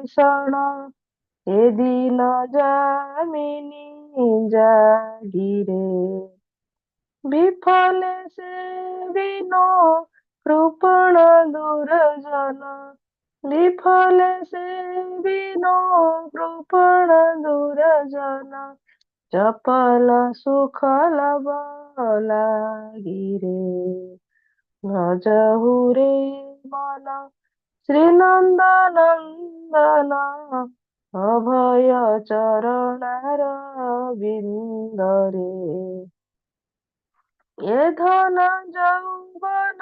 ବିଭୀଷଣ ଏଦିନ ଯାମିନୀ ଜାଗିରେ। ବିଫଲେ ସେ ବିନୋ କୃପଣ ଦୁର୍ଜନ, ବିଫଲେ ସେ ବିନୋ କୃପଣ ଦୁର୍ଜନ, ଚପଲ ସୁଖ ଲବ ଲାଗିରେ। ଭଜହୁ ରେ ମନ ଶ୍ରୀନନ୍ଦ ନନ୍ଦନ ଅଭୟ ଚରଣାର ବିନ୍ଦରେ। ଏ ଧନ ଯୌବନ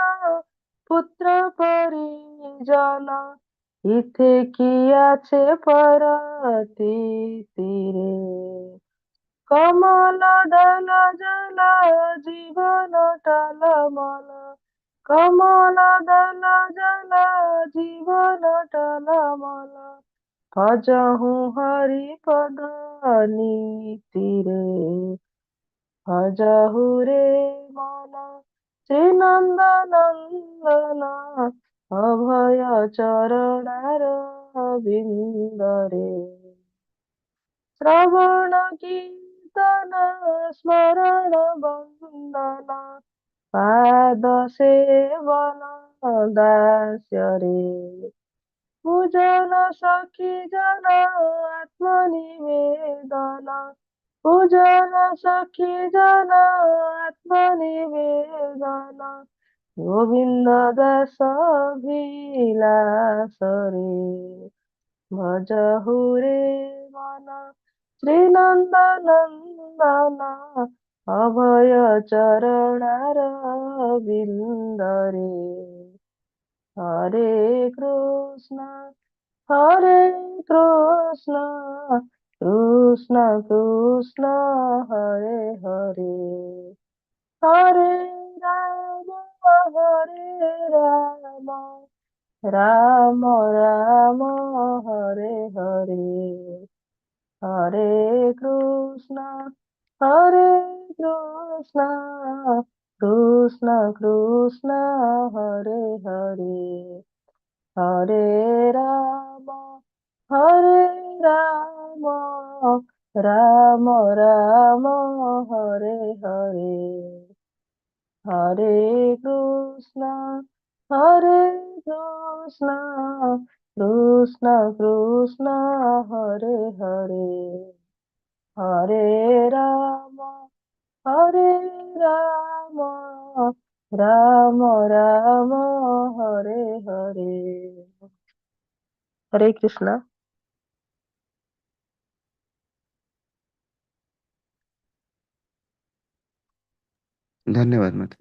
ପୁତ୍ର ପରିଜନ ଇଥେ କି আছে ପରତୀତିରେ। କମଲ ଦଲ ଜଲ ଜୀବନ ଟଲମଲ, କମଲ ଦଲ ଜଲ ଜୀବନ ଟଲମଲ, ଭଜହୁ ହରି ପଦ ନୀତିରେ। ଭଜହୁ ରେ ମନ ଶ୍ରୀନନ୍ଦ ନନ୍ଦନ ଅଭୟ ଚରଣାର ବିନ୍ଦରେ। ଶ୍ରବଣ କୀର୍ତ୍ତନ ସ୍ମରଣ ବନ୍ଦନ ପାଦ ସେବନ ଦାସ୍ୟରେ, ପୂଜନ ସଖୀ ଜନ ଆତ୍ମନିବେଦନ, ପୂଜନ ସଖୀ ଜନ ଆତ୍ମନିବେଦନ, ଗୋବିନ୍ଦ ଦାସ ଭିଲାସରେ। ଭଜହୁ ରେ ମନ ଶ୍ରୀନନ୍ଦ ନନ୍ଦନ ଅଭୟ ଚରଣାର ବିନ୍ଦରେ। ହରେ କୃଷ୍ଣ ହରେ କୃଷ୍ଣ କୃଷ୍ଣ କୃଷ୍ଣ ହରେ ହରେ, ହରେ ରାମ ହରେ ରାମ ରାମ ରାମ ହରେ ହରେ, ହରେ କୃଷ୍ଣ ହରେ କୃଷ୍ଣ କୃଷ୍ଣ କୃଷ୍ଣ ହରେ ହରେ, ହରେ ରାମ ହରେ ରାମ ରାମ ରାମ ହରେ ହରେ, ହରେ କୃଷ୍ଣ ହରେ କୃଷ୍ଣ କୃଷ୍ଣ କୃଷ୍ଣ ହରେ ହରେ, ହରେ ରାମ ହରେ ରାମ ରାମ ରାମ ହରେ ହରେ। ହରେ କୃଷ୍ଣ। ଧନ୍ୟବାଦ ମାତା।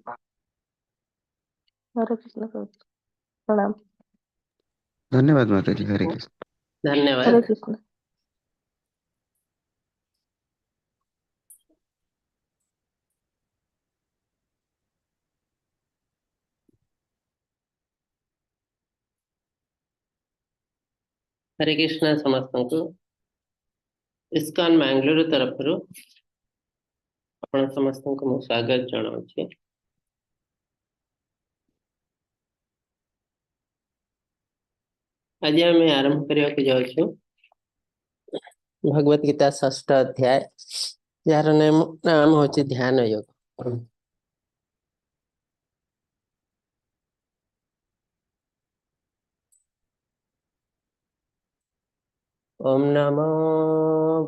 ହରେ କୃଷ୍ଣ ପ୍ରଭୁ, ପ୍ରଣାମ। ଧନ୍ୟବାଦ ମାତାଜୀ, ହରେ କୃଷ୍ଣ। ହରେ ଧନ୍ୟବାଦ। କୃଷ୍ଣ। ହରେ କୃଷ୍ଣ ସମସ୍ତଙ୍କୁ। ଇସ୍କନ ବାଙ୍ଗାଲୋର ତରଫରୁ ଆପଣ ସମସ୍ତଙ୍କୁ ମୁଁ ସ୍ୱାଗତ ଜଣାଉଛି। ଆଜି ଆମେ ଆରମ୍ଭ କରିବାକୁ ଯାଉଛୁ ଭଗବତ ଗୀତା ଷଷ୍ଠ ଅଧ୍ୟାୟ, ଯାହାର ନାମ ହଉଛି ଧ୍ୟାନ ଯୋଗ। ଓମ୍ ନମୋ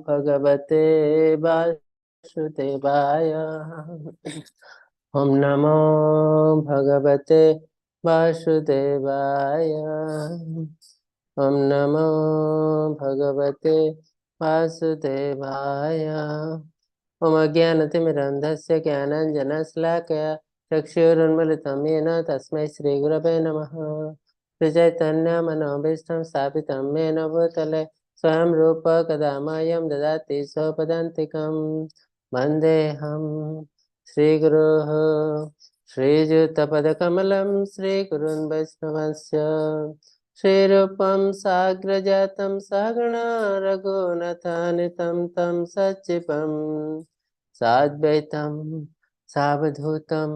ଭଗବତେ ବାସୁଦେବାୟ। ଓମ୍ ନମୋ ଭଗବତେ ବାସୁଦେବାୟ। ଓମ୍ ନମୋ ଭଗବତେ ବାସୁଦେବାୟ। ओम अज्ञानतिमिरन्धस्य ज्ञानाञ्जनशलाकया चक्षुरुन्मिलितं येन तस्मै श्रीगुरवे नमः। श्रीचैतन्यमनोभीष्टं स्थापितं येन भूतले स्वयं रूप कदा मह्यं ददाति स्वपदान्तिकं। वन्देऽहं श्रीगुरोः श्रीयुतपदकमलं श्रीगुरून् वैष्णवस्य श्रीरूपं साग्रजातं सहगणा रघुनाथान्वितं तं सचिवं साद्वैतं सावधूतं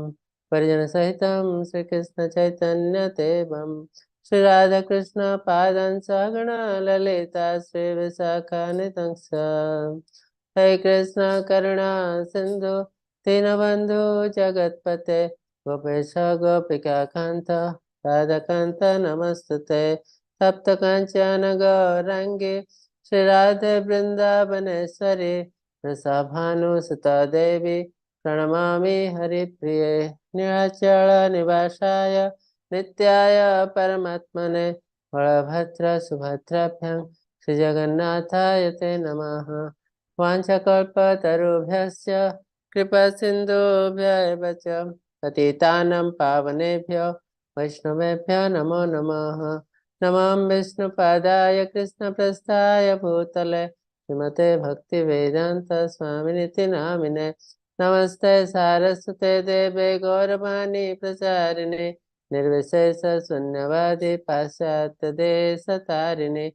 परिजनसहितं श्रीकृष्ण चैतन्यदेवं श्री राधा कृष्ण पादं सहगण ललिता श्री विशाखानितं। हरे कृष्ण करुणा सिंधु दीनबंधु जगत्पते गोपेश गोपिका कांत राधाकांत नमस्ते। तप्त कांचन गौरांगी श्री राधे वृंदावनेश्वरी वृषभानुसुता देवी प्रणमामि हरिप्रिये। नीलाचल निवासाय नित्याय परमात्मने बलभद्र सुभद्राभ्यां श्री जगन्नाथाय ते नमः। वाञ्छाकल्पतरुभ्यश्च कृपा सिन्धुभ्य एव च पतितानां पावनेभ्यो वैष्णवेभ्यो नमो नमः। नमः विष्णुपादाय कृष्णप्रस्थाय भूतले श्रीमते भक्तिवेदान्त स्वामिनिति नामिने। नमस्ते सारस्वते देवे गौरवाणी प्रचारिणे निर्विशेष शून्यवादी पाश्चात्य देशतारिणे।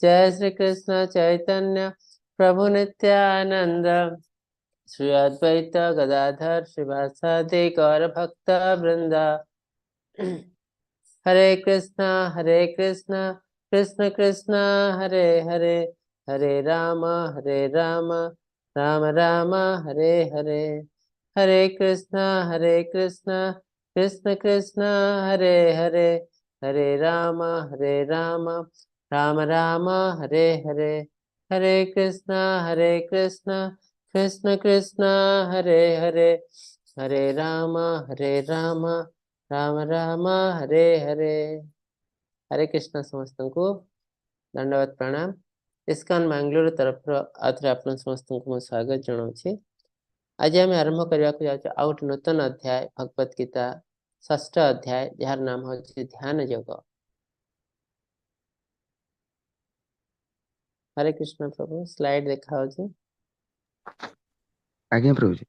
जय श्री कृष्ण चैतन्य प्रभु नित्यानंद श्री अद्वैत गदाधर श्रीवासादि गौर भक्त वृंद। हरे कृष्णा कृष्ण कृष्ण हरे हरे, हरे राम राम राम हरे हरे। हरे कृष्णा कृष्ण कृष्ण हरे हरे, हरे राम राम राम हरे हरे। हरे कृष्णा कृष्ण कृष्ण हरे हरे, हरे राम राम राम हरे हरे। हरे कृष्ण समस्त को दंडवत प्रणाम। इस्कॉन बेंगलुरु तरफ आउथे आपण समस्त को स्वागत जणाउछि। आज आम आरंभ करने को जाउछु आउ गोटे नूतन अध्याय भगवत गीता षष्ठ अध्याय, जार नाम होची ध्यान योग। हरे कृष्ण प्रभु, स्लाइड देखा होची। आज्ञा प्रभुजी।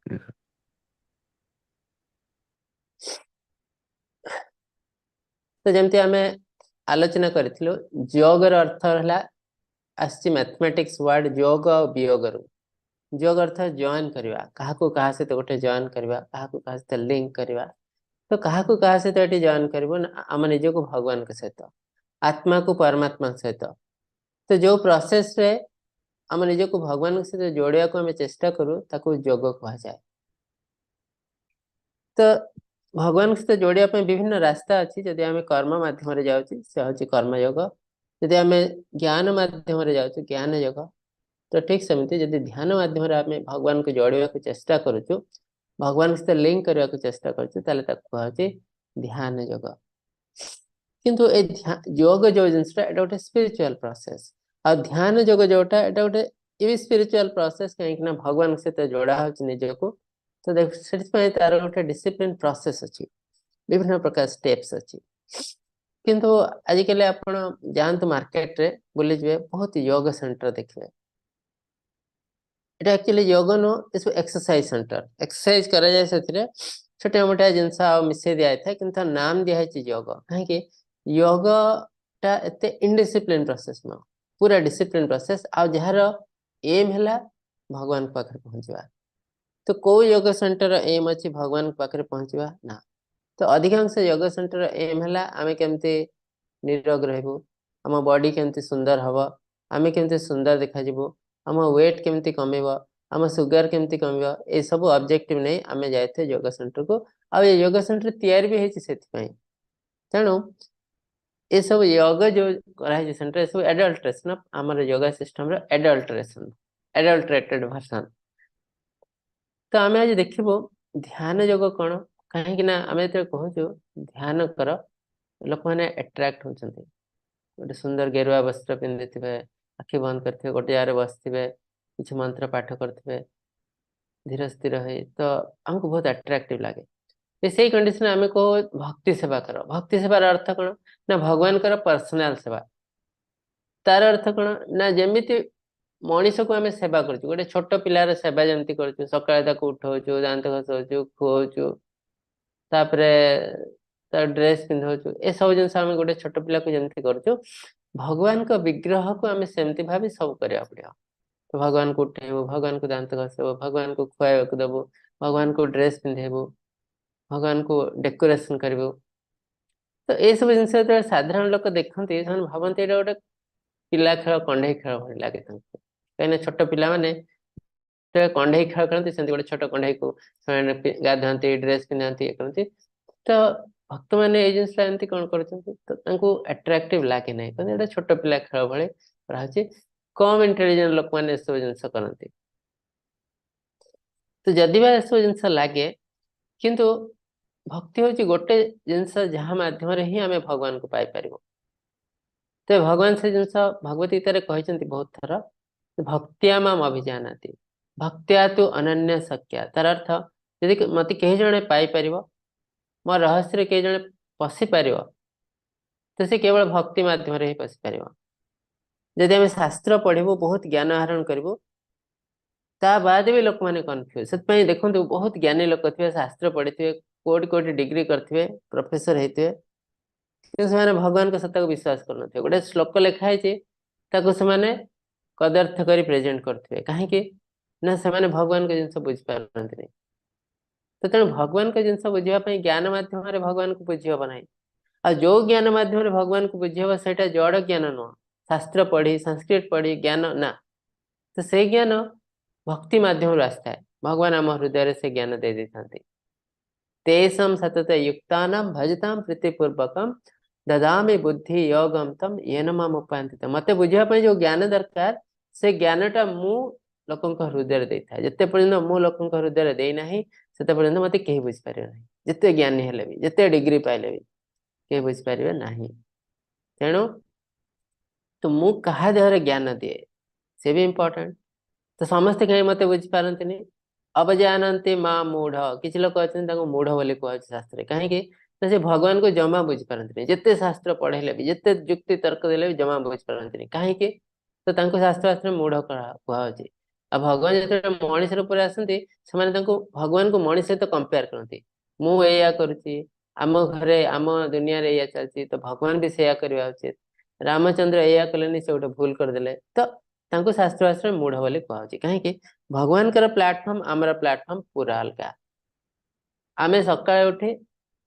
तो जमती आमे आलोचना करिथिलु, योगर अर्थ हला आसछि मैथमेटिक्स वर्ड योग आ वियोगरु। योग अर्थ जॉइन करवा, काहाकू काहा सहित गोटे जॉइन करवा, काहाकू काहा सहित लिंक करवा। तो काहाकू काहा सहित एठी जॉइन करबो ना, आम निजको भगवान के सहित, आत्मा को परमात्मा सहित। तो जो प्रोसेस रे आम निजको भगवान के सहित जोड़िया को आमे चेष्टा करू ताकू योग कहा जाए। तो भगवान सहित जोड़िया पे विभिन्न रास्ता अछि। जदि आमे कर्म माध्यम रे जाउछि से होछि कर्म योग, जदि आमे ज्ञान माध्यम रे जाउछि ज्ञान योग। तो ठीक सेमती जदि ध्यान माध्यम रे आमे भगवान को जोड़िया को चेष्टा करूछु, भगवान सहित लिंक करिया को चेष्टा करूछु, ताले ताकू कहा ध्यान योग। किंतु ए योग जो जिनसटा एटा गोटे स्पिरिचुअल प्रोसेस, आ ध्यान योग जोटा एटा गोटे इ स्पिरिचुअल प्रोसेस, काहे कि ना भगवान सहित जोड़ा होछि निजको। तो देख सेति तार गोटे डिसिप्लिन प्रोसेस अछि, विभिन्न प्रकार स्टेप्स अछि। किंतु आजिकल आपण जांतु मार्केट रे बुली जिवे बहुत योग सेंटर देखिवे। एटा एक्चुअली योग नो इसो एक्सरसाइज सेंटर, एक्सरसाइज करा जाय सेथिरे छोटे मोटा जिनस आ मिसे दिया थाए, किंतु नाम दिया है योग। काहे कि योग टा एते इनडिसिप्लिन प्रोसेस न, पूरा डिसिप्लिन प्रोसेस आ जहार एम हला भगवान पाखरे पहुंचवा। तो को योग सेंटर एम अछि भगवान पाखरे पहुंचवा ना। तो अधिकांश योग सेंटर एम हला आमे केमते निरोग रहबो, आम बॉडी केमते सुंदर हबो, आमे केमते सुंदर देखा जिबो, आम वेट केमते कमेबो, आम सुगर केमते कमेबो, ए सब ऑब्जेक्टिव नहीं आमे जायथे योग सेंटर को। आ ये योग सेंटर तैयार भी हेछि सेति पई। तेणु ए सब योग जो करा हे सेंटर ए सब एडल्ट्रेशन आमर योगा सिस्टम रे एडल्ट्रेशन एडल्ट्रेटेड वर्जन। तो आमे आज देखिबो ध्यान योग कोन, काहे कि ना आमे जते कहूछु ध्यान कर लोक माने अट्रैक्ट होचंती। गोटे सुंदर गेरुआ वस्त्र पिंधिथिबे, आखि बंद करथिबे, गोटे जारे बसथिबे, किछि मंत्र पाठ करथिबे धीरे स्थिर होई, तो हमको बहुत अट्रैक्टिव लागे। ये सेई कंडीशन आमे को भक्ति सेवा करो। भक्ति सेवा अर्थ कोन ना भगवान कर पर्सनल सेवा। तार अर्थ कोन ना जेमिति मणिष को आमे सेवा करछु, गोटे छोट पिलार सेवा जेमति करछु, सकाळे ताको उठौछु, दांत घसौछु, खुऔछु, तापरे तार ड्रेस पिंधौछु, ए सब जिनस आमे गोटे छोट पिला को जेमति करछु, भगवान को विग्रह को आमे सेमति भाबी सब करिया पड़ियो। तो भगवान को उठेबो, भगवान को दांत घसेबो, भगवान को खुआइबाकू देबो, भगवान को ड्रेस पिंधेबो, भगवान को डेकोरेशन करबो। ତ ଏସବୁ ଜିନିଷ ଯେତେବେଳେ ସାଧାରଣ ଲୋକ ଦେଖନ୍ତି, ସେମାନେ ଭାବନ୍ତି ଏଇଟା ଗୋଟେ ପିଲା ଖେଳ, କଣ୍ଢେଇ ଖେଳ ଭଳି ଲାଗେ ତାଙ୍କୁ। କାହିଁକିନା ଛୋଟ ପିଲାମାନେ ଯେତେବେଳେ କଣ୍ଢେଇ ଖେଳ ଖେଳନ୍ତି, ସେମିତି ଗୋଟେ ଛୋଟ କଣ୍ଢେଇକୁ ସେମାନେ ଗାଧାନ୍ତି, ଡ୍ରେସ ପିନ୍ଧାନ୍ତି, ଇଏ କରନ୍ତି। ତ ଭକ୍ତମାନେ ଏଇ ଜିନିଷଟା ଏମିତି କଣ କରୁଛନ୍ତି, ତ ତାଙ୍କୁ ଆଟ୍ରାକ୍ଟିଭ ଲାଗେ ନାହିଁ। କାରଣ ଏଇଟା ଛୋଟ ପିଲା ଖେଳ ଭଳି କରାହଉଛି। କମ ଇଣ୍ଟେଲିଜେଣ୍ଟ ଲୋକମାନେ ଏସବୁ ଜିନିଷ କରନ୍ତି। ତ ଯଦି ବା ଏସବୁ ଜିନିଷ ଲାଗେ, କିନ୍ତୁ ଭକ୍ତି ହଉଛି ଗୋଟେ ଜିନିଷ ଯାହା ମାଧ୍ୟମରେ ହିଁ ଆମେ ଭଗବାନଙ୍କୁ ପାଇପାରିବୁ। ତ ଭଗବାନ ସେ ଜିନିଷ ଭଗବତ ଗୀତାରେ କହିଛନ୍ତି ବହୁତ ଥର, ଭକ୍ତ୍ୟା ମାମ୍ ଅଭିଜାନାତି ଭକ୍ତ୍ୟା ତୁ ଅନନ୍ୟ ସଖ୍ୟା। ତାର ଅର୍ଥ, ଯଦି ମତେ କେହି ଜଣେ ପାଇପାରିବ, ମୋ ରହସ୍ୟରେ କେହି ଜଣେ ପଶି ପାରିବ, ତ ସେ କେବଳ ଭକ୍ତି ମାଧ୍ୟମରେ ହିଁ ପଶିପାରିବ। ଯଦି ଆମେ ଶାସ୍ତ୍ର ପଢିବୁ, ବହୁତ ଜ୍ଞାନ ଆହରଣ କରିବୁ, ତା ବାଦ ବି ଲୋକମାନେ କନଫ୍ୟୁଜ। ସେଥିପାଇଁ ଦେଖନ୍ତୁ, ବହୁତ ଜ୍ଞାନୀ ଲୋକ ଥିବେ, ଶାସ୍ତ୍ର ପଢିଥିବେ, କୋଟି କୋଟି ଡିଗ୍ରୀ କରିଥିବେ, ପ୍ରଫେସର ହେଇଥିବେ, କିନ୍ତୁ ସେମାନେ ଭଗବାନଙ୍କ ସତ୍ତାକୁ ବିଶ୍ୱାସ କରୁନଥିବେ। ଗୋଟେ ଶ୍ଲୋକ ଲେଖା ହେଇଛି, ତାକୁ ସେମାନେ କଦର୍ଥ କରି ପ୍ରେଜେଣ୍ଟ କରୁଥିବେ। କାହିଁକି ନା ସେମାନେ ଭଗବାନଙ୍କ ଜିନିଷ ବୁଝିପାରନ୍ତିନି। ତ ତେଣୁ ଭଗବାନଙ୍କ ଜିନିଷ ବୁଝିବା ପାଇଁ ଜ୍ଞାନ ମାଧ୍ୟମରେ ଭଗବାନଙ୍କୁ ବୁଝି ହବ ନାହିଁ। ଆଉ ଯୋଉ ଜ୍ଞାନ ମାଧ୍ୟମରେ ଭଗବାନଙ୍କୁ ବୁଝି ହବ, ସେଇଟା ଜଡ ଜ୍ଞାନ ନୁହଁ। ଶାସ୍ତ୍ର ପଢି, ସଂସ୍କୃତ ପଢି ଜ୍ଞାନ ନା। ତ ସେଇ ଜ୍ଞାନ ଭକ୍ତି ମାଧ୍ୟମରୁ ଆସିଥାଏ। ଭଗବାନ ଆମ ହୃଦୟରେ ସେ ଜ୍ଞାନ ଦେଇ ଦେଇଥାନ୍ତି। ତେଷାଂ ସତତ ୟୁକ୍ତାନାଂ ଭଜତାଂ ପ୍ରୀତିପୂର୍ବକಂ ଦଦାମି ବୁଦ୍ଧି ଯୋଗಂ ତମ୍ ୟେନ ମାମ୍ ଉପାୟନ୍ତି। ମତେ ବୁଝିବା ପାଇଁ ଯୋଉ ଜ୍ଞାନ ଦରକାର, ସେ ଜ୍ଞାନଟା ମୁଁ ଲୋକଙ୍କ ହୃଦୟରେ ଦେଇଥାଏ। ଯେତେ ପର୍ଯ୍ୟନ୍ତ ମୁଁ ଲୋକଙ୍କ ହୃଦୟରେ ଦେଇନାହିଁ, ସେତେ ପର୍ଯ୍ୟନ୍ତ ମତେ କେହି ବୁଝିପାରିବେ ନାହିଁ। ଯେତେ ଜ୍ଞାନୀ ହେଲେ ବି, ଯେତେ ଡିଗ୍ରୀ ପାଇଲେ ବି କେହି ବୁଝିପାରିବେ ନାହିଁ। ତେଣୁ ତ ମୁଁ କାହା ଦେହରେ ଜ୍ଞାନ ଦିଏ, ସେ ବି ଇମ୍ପୋର୍ଟାଣ୍ଟ। ତ ସମସ୍ତେ କାହିଁ ମତେ ବୁଝିପାରନ୍ତିନି? ଅବଜାନନ୍ତି ମାଁ ମୂଢ। କିଛି ଲୋକ ଅଛନ୍ତି, ତାଙ୍କୁ ମୂଢ ବୋଲି କୁହାଯାଉଛି ଶାସ୍ତ୍ରରେ। କାହିଁକି ନା ସେ ଭଗବାନଙ୍କୁ ଜମା ବୁଝିପାରନ୍ତିନି। ଯେତେ ଶାସ୍ତ୍ର ପଢେଇଲେ ବି, ଯେତେ ଯୁକ୍ତି ତର୍କ ଦେଲେ ବି ଜମା ବୁଝିପାରନ୍ତିନି। କାହିଁକି? ତ ତାଙ୍କୁ ଶାସ୍ତ୍ର ଶାସ୍ତ୍ରରେ ମୂଢ କୁହାଯାଉଛି। ଆଉ ଭଗବାନ ଯେତେବେଳେ ମଣିଷ ରୂପରେ ଆସନ୍ତି, ସେମାନେ ତାଙ୍କୁ ଭଗବାନଙ୍କୁ ମଣିଷ ସହିତ କମ୍ପେୟାର କରନ୍ତି। ମୁଁ ଏଇଆ କରୁଛି, ଆମ ଘରେ, ଆମ ଦୁନିଆରେ ଏଇଆ ଚାଲିଛି, ତ ଭଗବାନ ବି ସେଇଆ କରିବା ଉଚିତ। ରାମଚନ୍ଦ୍ର ଏଇଆ କଲେନି, ସେ ଗୋଟେ ଭୁଲ କରିଦେଲେ। ତ ତାଙ୍କୁ ଶାସ୍ତ୍ର ଶାସ୍ତ୍ରରେ ମୂଢ ବୋଲି କୁହାଯାଉଛି। କାହିଁକି? ଭଗବାନଙ୍କର ପ୍ଲାଟଫର୍ମ, ଆମର ପ୍ଲାଟଫର୍ମ ପୁରା ଅଲଗା। ଆମେ ସକାଳେ ଉଠି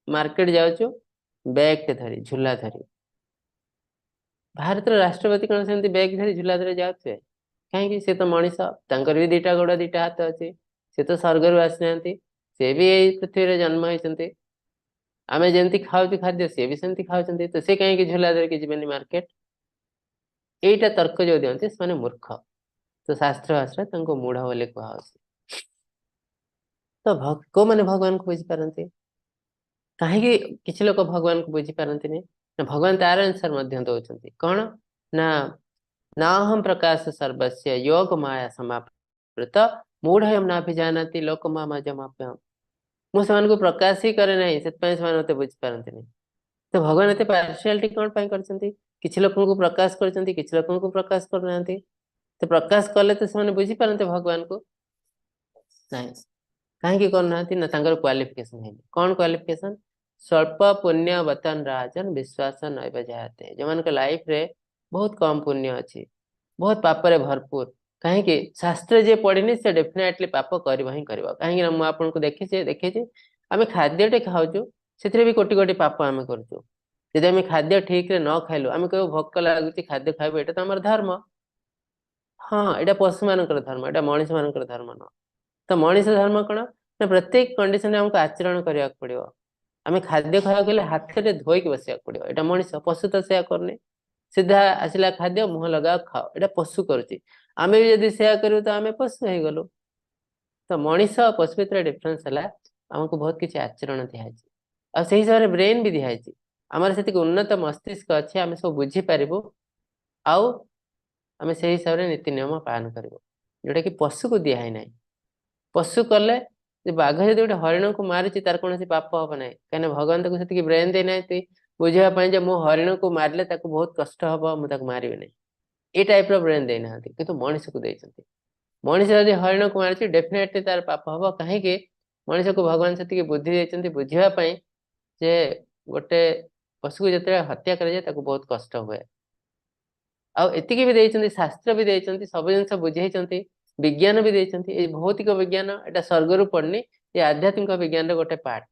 ମାର୍କେଟ ଯାଉଛୁ ବ୍ୟାଗ ଧରି, ଝୁଲା ଧରି। ଭାରତର ରାଷ୍ଟ୍ରପତି କଣ ସେମିତି ବ୍ୟାଗ ଧରି, ଝୁଲା ଧରି ଯାଉଥିବେ? କାହିଁକି? ସେ ତ ମଣିଷ, ତାଙ୍କର ବି ଦିଟା ଗୋଡ, ଦିଟା ହାତ ଅଛି। ସେ ତ ସ୍ୱର୍ଗରୁ ଆସିନାହାନ୍ତି, ସେ ବି ଏଇ ପୃଥିବୀରେ ଜନ୍ମ ହେଇଛନ୍ତି। ଆମେ ଯେମିତି ଖାଉଛୁ ଖାଦ୍ୟ, ସିଏ ବି ସେମିତି ଖାଉଛନ୍ତି। ତ ସେ କାହିଁକି ଝୁଲା ଧରିକି ଯିବେନି ମାର୍କେଟ? ଏଇଟା ତର୍କ ଯୋଉ ଦିଅନ୍ତି, ସେମାନେ ମୂର୍ଖ। ତ ଶାସ୍ତ୍ର ଭାଷାରେ ତାଙ୍କୁ ମୂଢ ବୋଲି କୁହାହଉଛି। ତ କୋଉମାନେ ଭଗବାନଙ୍କୁ ବୁଝିପାରନ୍ତି? କାହିଁକି କିଛି ଲୋକ ଭଗବାନଙ୍କୁ ବୁଝିପାରନ୍ତିନି? ନା, ଭଗବାନ ତାର ଆନ୍ସର ମଧ୍ୟ ଦଉଛନ୍ତି। କଣ ନା, ନାହಂ ପ୍ରକାଶ ସର୍ବସ୍ୟ ଯୋଗ ମାୟା ସମାବୃତ ମୂଢୟମ ନାଭିଜାନାତି ଲୋକ ମାମଜମାପ୍ୟମ। ମୁଁ ସେମାନଙ୍କୁ ପ୍ରକାଶ ହିଁ କରେ ନାହିଁ, ସେଥିପାଇଁ ସେମାନେ ମତେ ବୁଝିପାରନ୍ତିନି। ତ ଭଗବାନ ଏତେ ପାର୍ସିଆଲିଟି କଣ ପାଇଁ କରିଛନ୍ତି? କିଛି ଲୋକଙ୍କୁ ପ୍ରକାଶ କରିଛନ୍ତି, କିଛି ଲୋକଙ୍କୁ ପ୍ରକାଶ କରୁନାହାନ୍ତି। ତ ପ୍ରକାଶ କଲେ ତ ସେମାନେ ବୁଝିପାରନ୍ତେ ଭଗବାନଙ୍କୁ। ନାଇଁ, କାହିଁକି କରୁନାହାନ୍ତି? ନା, ତାଙ୍କର କ୍ୱାଲିଫିକେସନ ହେଇନି। କଣ କ୍ୱାଲିଫିକେସନ? ସ୍ୱଳ୍ପ ପୁଣ୍ୟବତାଂ ରାଜନ ବିଶ୍ୱାସ ନୈବ ଜାୟତେ। ଯୋଉମାନଙ୍କ ଲାଇଫରେ ବହୁତ କମ ପୁଣ୍ୟ ଅଛି, ବହୁତ ପାପରେ ଭରପୁର। କାହିଁକି? ଶାସ୍ତ୍ର ଯିଏ ପଢିନି, ସେ ଡେଫିନେଟଲି ପାପ କରିବ ହିଁ କରିବ। କାହିଁକି ନା ମୁଁ ଆପଣଙ୍କୁ ଦେଖିଛି ଦେଖିଛି, ଆମେ ଖାଦ୍ୟଟେ ଖାଉଛୁ, ସେଥିରେ ବି କୋଟି କୋଟି ପାପ ଆମେ କରୁଛୁ। ଯଦି ଆମେ ଖାଦ୍ୟ ଠିକରେ ନ ଖାଇଲୁ, ଆମେ କହିବୁ ଭୋକ ଲାଗୁଛି, ଖାଦ୍ୟ ଖାଇବୁ, ଏଇଟା ତ ଆମର ଧର୍ମ। ହଁ, ଏଇଟା ପଶୁ ମାନଙ୍କର ଧର୍ମ, ଏଇଟା ମଣିଷ ମାନଙ୍କର ଧର୍ମ ନୁହଁ। ତ ମଣିଷ ଧର୍ମ କଣ ନା, ପ୍ରତ୍ୟେକ କଣ୍ଡିସନରେ ଆମକୁ ଆଚରଣ କରିବାକୁ ପଡିବ। ଆମେ ଖାଦ୍ୟ ଖାଇବାକୁ ହେଲେ ହାତରେ ଧୋଇକି ବସିବାକୁ ପଡିବ। ଏଇଟା ମଣିଷ। ପଶୁ ତ ସେୟା କରୁନି। ସିଧା ଆସିଲା ଖାଦ୍ୟ, ମୁହଁ ଲଗାଅ, ଖାଅ। ଏଇଟା ପଶୁ କରୁଛି। ଆମେ ବି ଯଦି ସେୟା କରିବୁ, ତ ଆମେ ପଶୁ ହେଇଗଲୁ। ତ ମଣିଷ ଆଉ ପଶୁ ଭିତରେ ଡିଫରେନ୍ସ ହେଲା, ଆମକୁ ବହୁତ କିଛି ଆଚରଣ ଦିଆହେଇଛି ଆଉ ସେଇ ହିସାବରେ ବ୍ରେନ ବି ଦିଆହେଇଛି। ଆମର ସେତିକି ଉନ୍ନତ ମସ୍ତିଷ୍କ ଅଛି, ଆମେ ସବୁ ବୁଝିପାରିବୁ ଆଉ ଆମେ ସେଇ ହିସାବରେ ନୀତି ନିୟମ ପାଳନ କରିବୁ, ଯୋଉଟା କି ପଶୁକୁ ଦିଆ ହେଇନାହିଁ। ପଶୁ କଲେ, ଯେ ବାଘ ଯଦି ଗୋଟେ ହରିଣକୁ ମାରୁଛି, ତାର କୌଣସି ପାପ ହବ ନାହିଁ। କାହିଁକିନା ଭଗବାନ ତାକୁ ସେତିକି ବ୍ରେନ ଦେଇନାହାନ୍ତି ବୁଝିବା ପାଇଁ ଯେ ମୁଁ ହରିଣକୁ ମାରିଲେ ତାକୁ ବହୁତ କଷ୍ଟ ହବ, ମୁଁ ତାକୁ ମାରିବି ନାହିଁ। ଏଇ ଟାଇପ ର ବ୍ରେନ ଦେଇନାହାନ୍ତି, କିନ୍ତୁ ମଣିଷକୁ ଦେଇଛନ୍ତି। ମଣିଷ ଯଦି ହରିଣକୁ ମାରୁଛି, ଡେଫିନେଟଲି ତାର ପାପ ହବ। କାହିଁକି? ମଣିଷକୁ ଭଗବାନ ସେତିକି ବୁଦ୍ଧି ଦେଇଛନ୍ତି ବୁଝିବା ପାଇଁ ଯେ ଗୋଟେ ପଶୁକୁ ଯେତେବେଳେ ହତ୍ୟା କରାଯାଏ, ତାକୁ ବହୁତ କଷ୍ଟ ହୁଏ। ଆଉ ଏତିକି ବି ଦେଇଛନ୍ତି, ଶାସ୍ତ୍ର ବି ଦେଇଛନ୍ତି, ସବୁ ଜିନିଷ ବୁଝେଇଛନ୍ତି, ବିଜ୍ଞାନ ବି ଦେଇଛନ୍ତି। ଏଇ ଭୌତିକ ବିଜ୍ଞାନ, ଏଇଟା ସ୍ୱର୍ଗରୁ ପଡିନି, ଏ ଆଧ୍ୟାତ୍ମିକ ବିଜ୍ଞାନର ଗୋଟେ ପାର୍ଟ।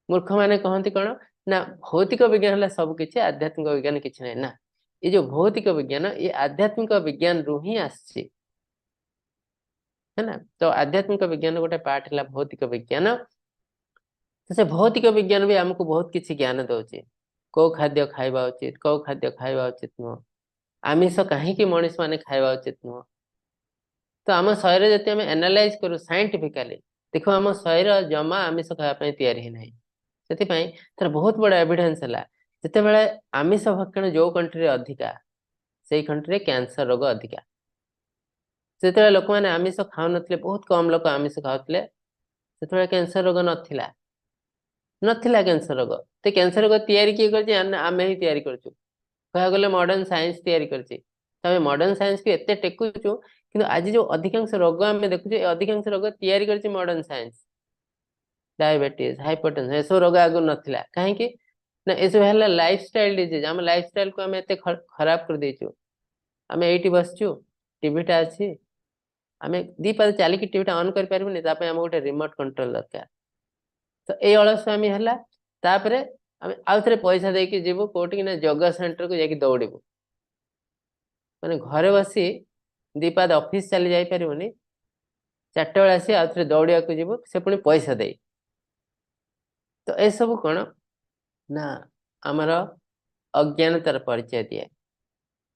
ମୂର୍ଖ ମାନେ କହନ୍ତି କଣ ନା ଭୌତିକ ବିଜ୍ଞାନ ହେଲା ସବୁ କିଛି, ଆଧ୍ୟାତ୍ମିକ ବିଜ୍ଞାନ କିଛି ନାହିଁ। ନା, ଏ ଯୋଉ ଭୌତିକ ବିଜ୍ଞାନ ଏ ଆଧ୍ୟାତ୍ମିକ ବିଜ୍ଞାନରୁ ହିଁ ଆସିଛି, ହେଲା। ତ ଆଧ୍ୟାତ୍ମିକ ବିଜ୍ଞାନ ଗୋଟେ ପାର୍ଟ ହେଲା ଭୌତିକ ବିଜ୍ଞାନ। ତ ସେ ଭୌତିକ ବିଜ୍ଞାନ ବି ଆମକୁ ବହୁତ କିଛି ଜ୍ଞାନ ଦଉଛି। କୋଉ ଖାଦ୍ୟ ଖାଇବା ଉଚିତ, କୋଉ ଖାଦ୍ୟ ଖାଇବା ଉଚିତ ନୁହଁ, ଆମିଷ କାହିଁକି ମଣିଷ ମାନେ ଖାଇବା ଉଚିତ ନୁହଁ। ତ ଆମ ଶରୀର ଯଦି ଆମେ ଆନାଲାଇଜ କରୁ ସାଇଣ୍ଟିଫିକାଲି, ଦେଖ ଆମ ଶରୀର ଜମା ଆମିଷ ଖାଇବା ପାଇଁ ତିଆରି ହେଇନାହିଁ। ସେଥିପାଇଁ ତାର ବହୁତ ବଡ ଏଭିଡେନ୍ସ ହେଲା, ଯେତେବେଳେ ଆମିଷ ଭକ୍ଷଣ ଯୋଉ କଣ୍ଟ୍ରିରେ ଅଧିକା, ସେଇ କଣ୍ଟ୍ରିରେ କ୍ୟାନ୍ସର ରୋଗ ଅଧିକା। ଯେତେବେଳେ ଲୋକମାନେ ଆମିଷ ଖାଉନଥିଲେ, ବହୁତ କମ ଲୋକ ଆମିଷ ଖାଉଥିଲେ, ସେତେବେଳେ କ୍ୟାନ୍ସର ରୋଗ ନଥିଲା, ନଥିଲା କ୍ୟାନ୍ସର ରୋଗ। ତ କ୍ୟାନ୍ସର ରୋଗ ତିଆରି କିଏ କରିଛି? ଆମେ ହିଁ ତିଆରି କରିଛୁ। କହିବାକୁ ଗଲେ ମଡର୍ନ ସାଇନ୍ସ ତିଆରି କରିଛି। ତ ଆମେ ମଡର୍ନ ସାଇନ୍ସକୁ ଏତେ ଟେକୁଛୁ, କିନ୍ତୁ ଆଜି ଯୋଉ ଅଧିକାଂଶ ରୋଗ ଆମେ ଦେଖୁଛୁ, ଏ ଅଧିକାଂଶ ରୋଗ ତିଆରି କରିଛି ମଡର୍ନ ସାଇନ୍ସ। ଡାଇବେଟିସ୍, ହାଇପରଟେନସନ, ଏସବୁ ରୋଗ ଆଗରୁ ନଥିଲା। କାହିଁକି ନା ଏସବୁ ହେଲା ଲାଇଫଷ୍ଟାଇଲ ଡିଜିଜ। ଆମ ଲାଇଫଷ୍ଟାଇଲକୁ ଆମେ ଏତେ ଖରାପ କରିଦେଇଛୁ। ଆମେ ଏଇଠି ବସିଛୁ, ଟିଭିଟା ଅଛି, ଆମେ ଦି ପାଦ ଚାଲିକି ଟିଭିଟା ଅନ୍ କରିପାରିବୁନି, ତା ପାଇଁ ଆମକୁ ଗୋଟେ ରିମୋଟ କଣ୍ଟ୍ରୋଲ ଦରକାର। ତ ଏଇ ଅଳସୁଆମି ହେଲା। ତାପରେ ଆମେ ଆଉ ଥରେ ପଇସା ଦେଇକି ଯିବୁ କୋଉଠି ନା ଯୋଗ ସେଣ୍ଟରକୁ ଯାଇକି ଦୌଡ଼ିବୁ। ମାନେ ଘରେ ବସି ଦି ପାଦ ଅଫିସ ଚାଲି ଯାଇପାରିବୁନି, 4ଟା ବେଳେ ଆସି ଆଉ ଥରେ ଦୌଡ଼ିବାକୁ ଯିବୁ, ସେ ପୁଣି ପଇସା ଦେଇ। ତ ଏସବୁ କଣ ନା ଆମର ଅଜ୍ଞାନତାର ପରିଚୟ ଦିଏ।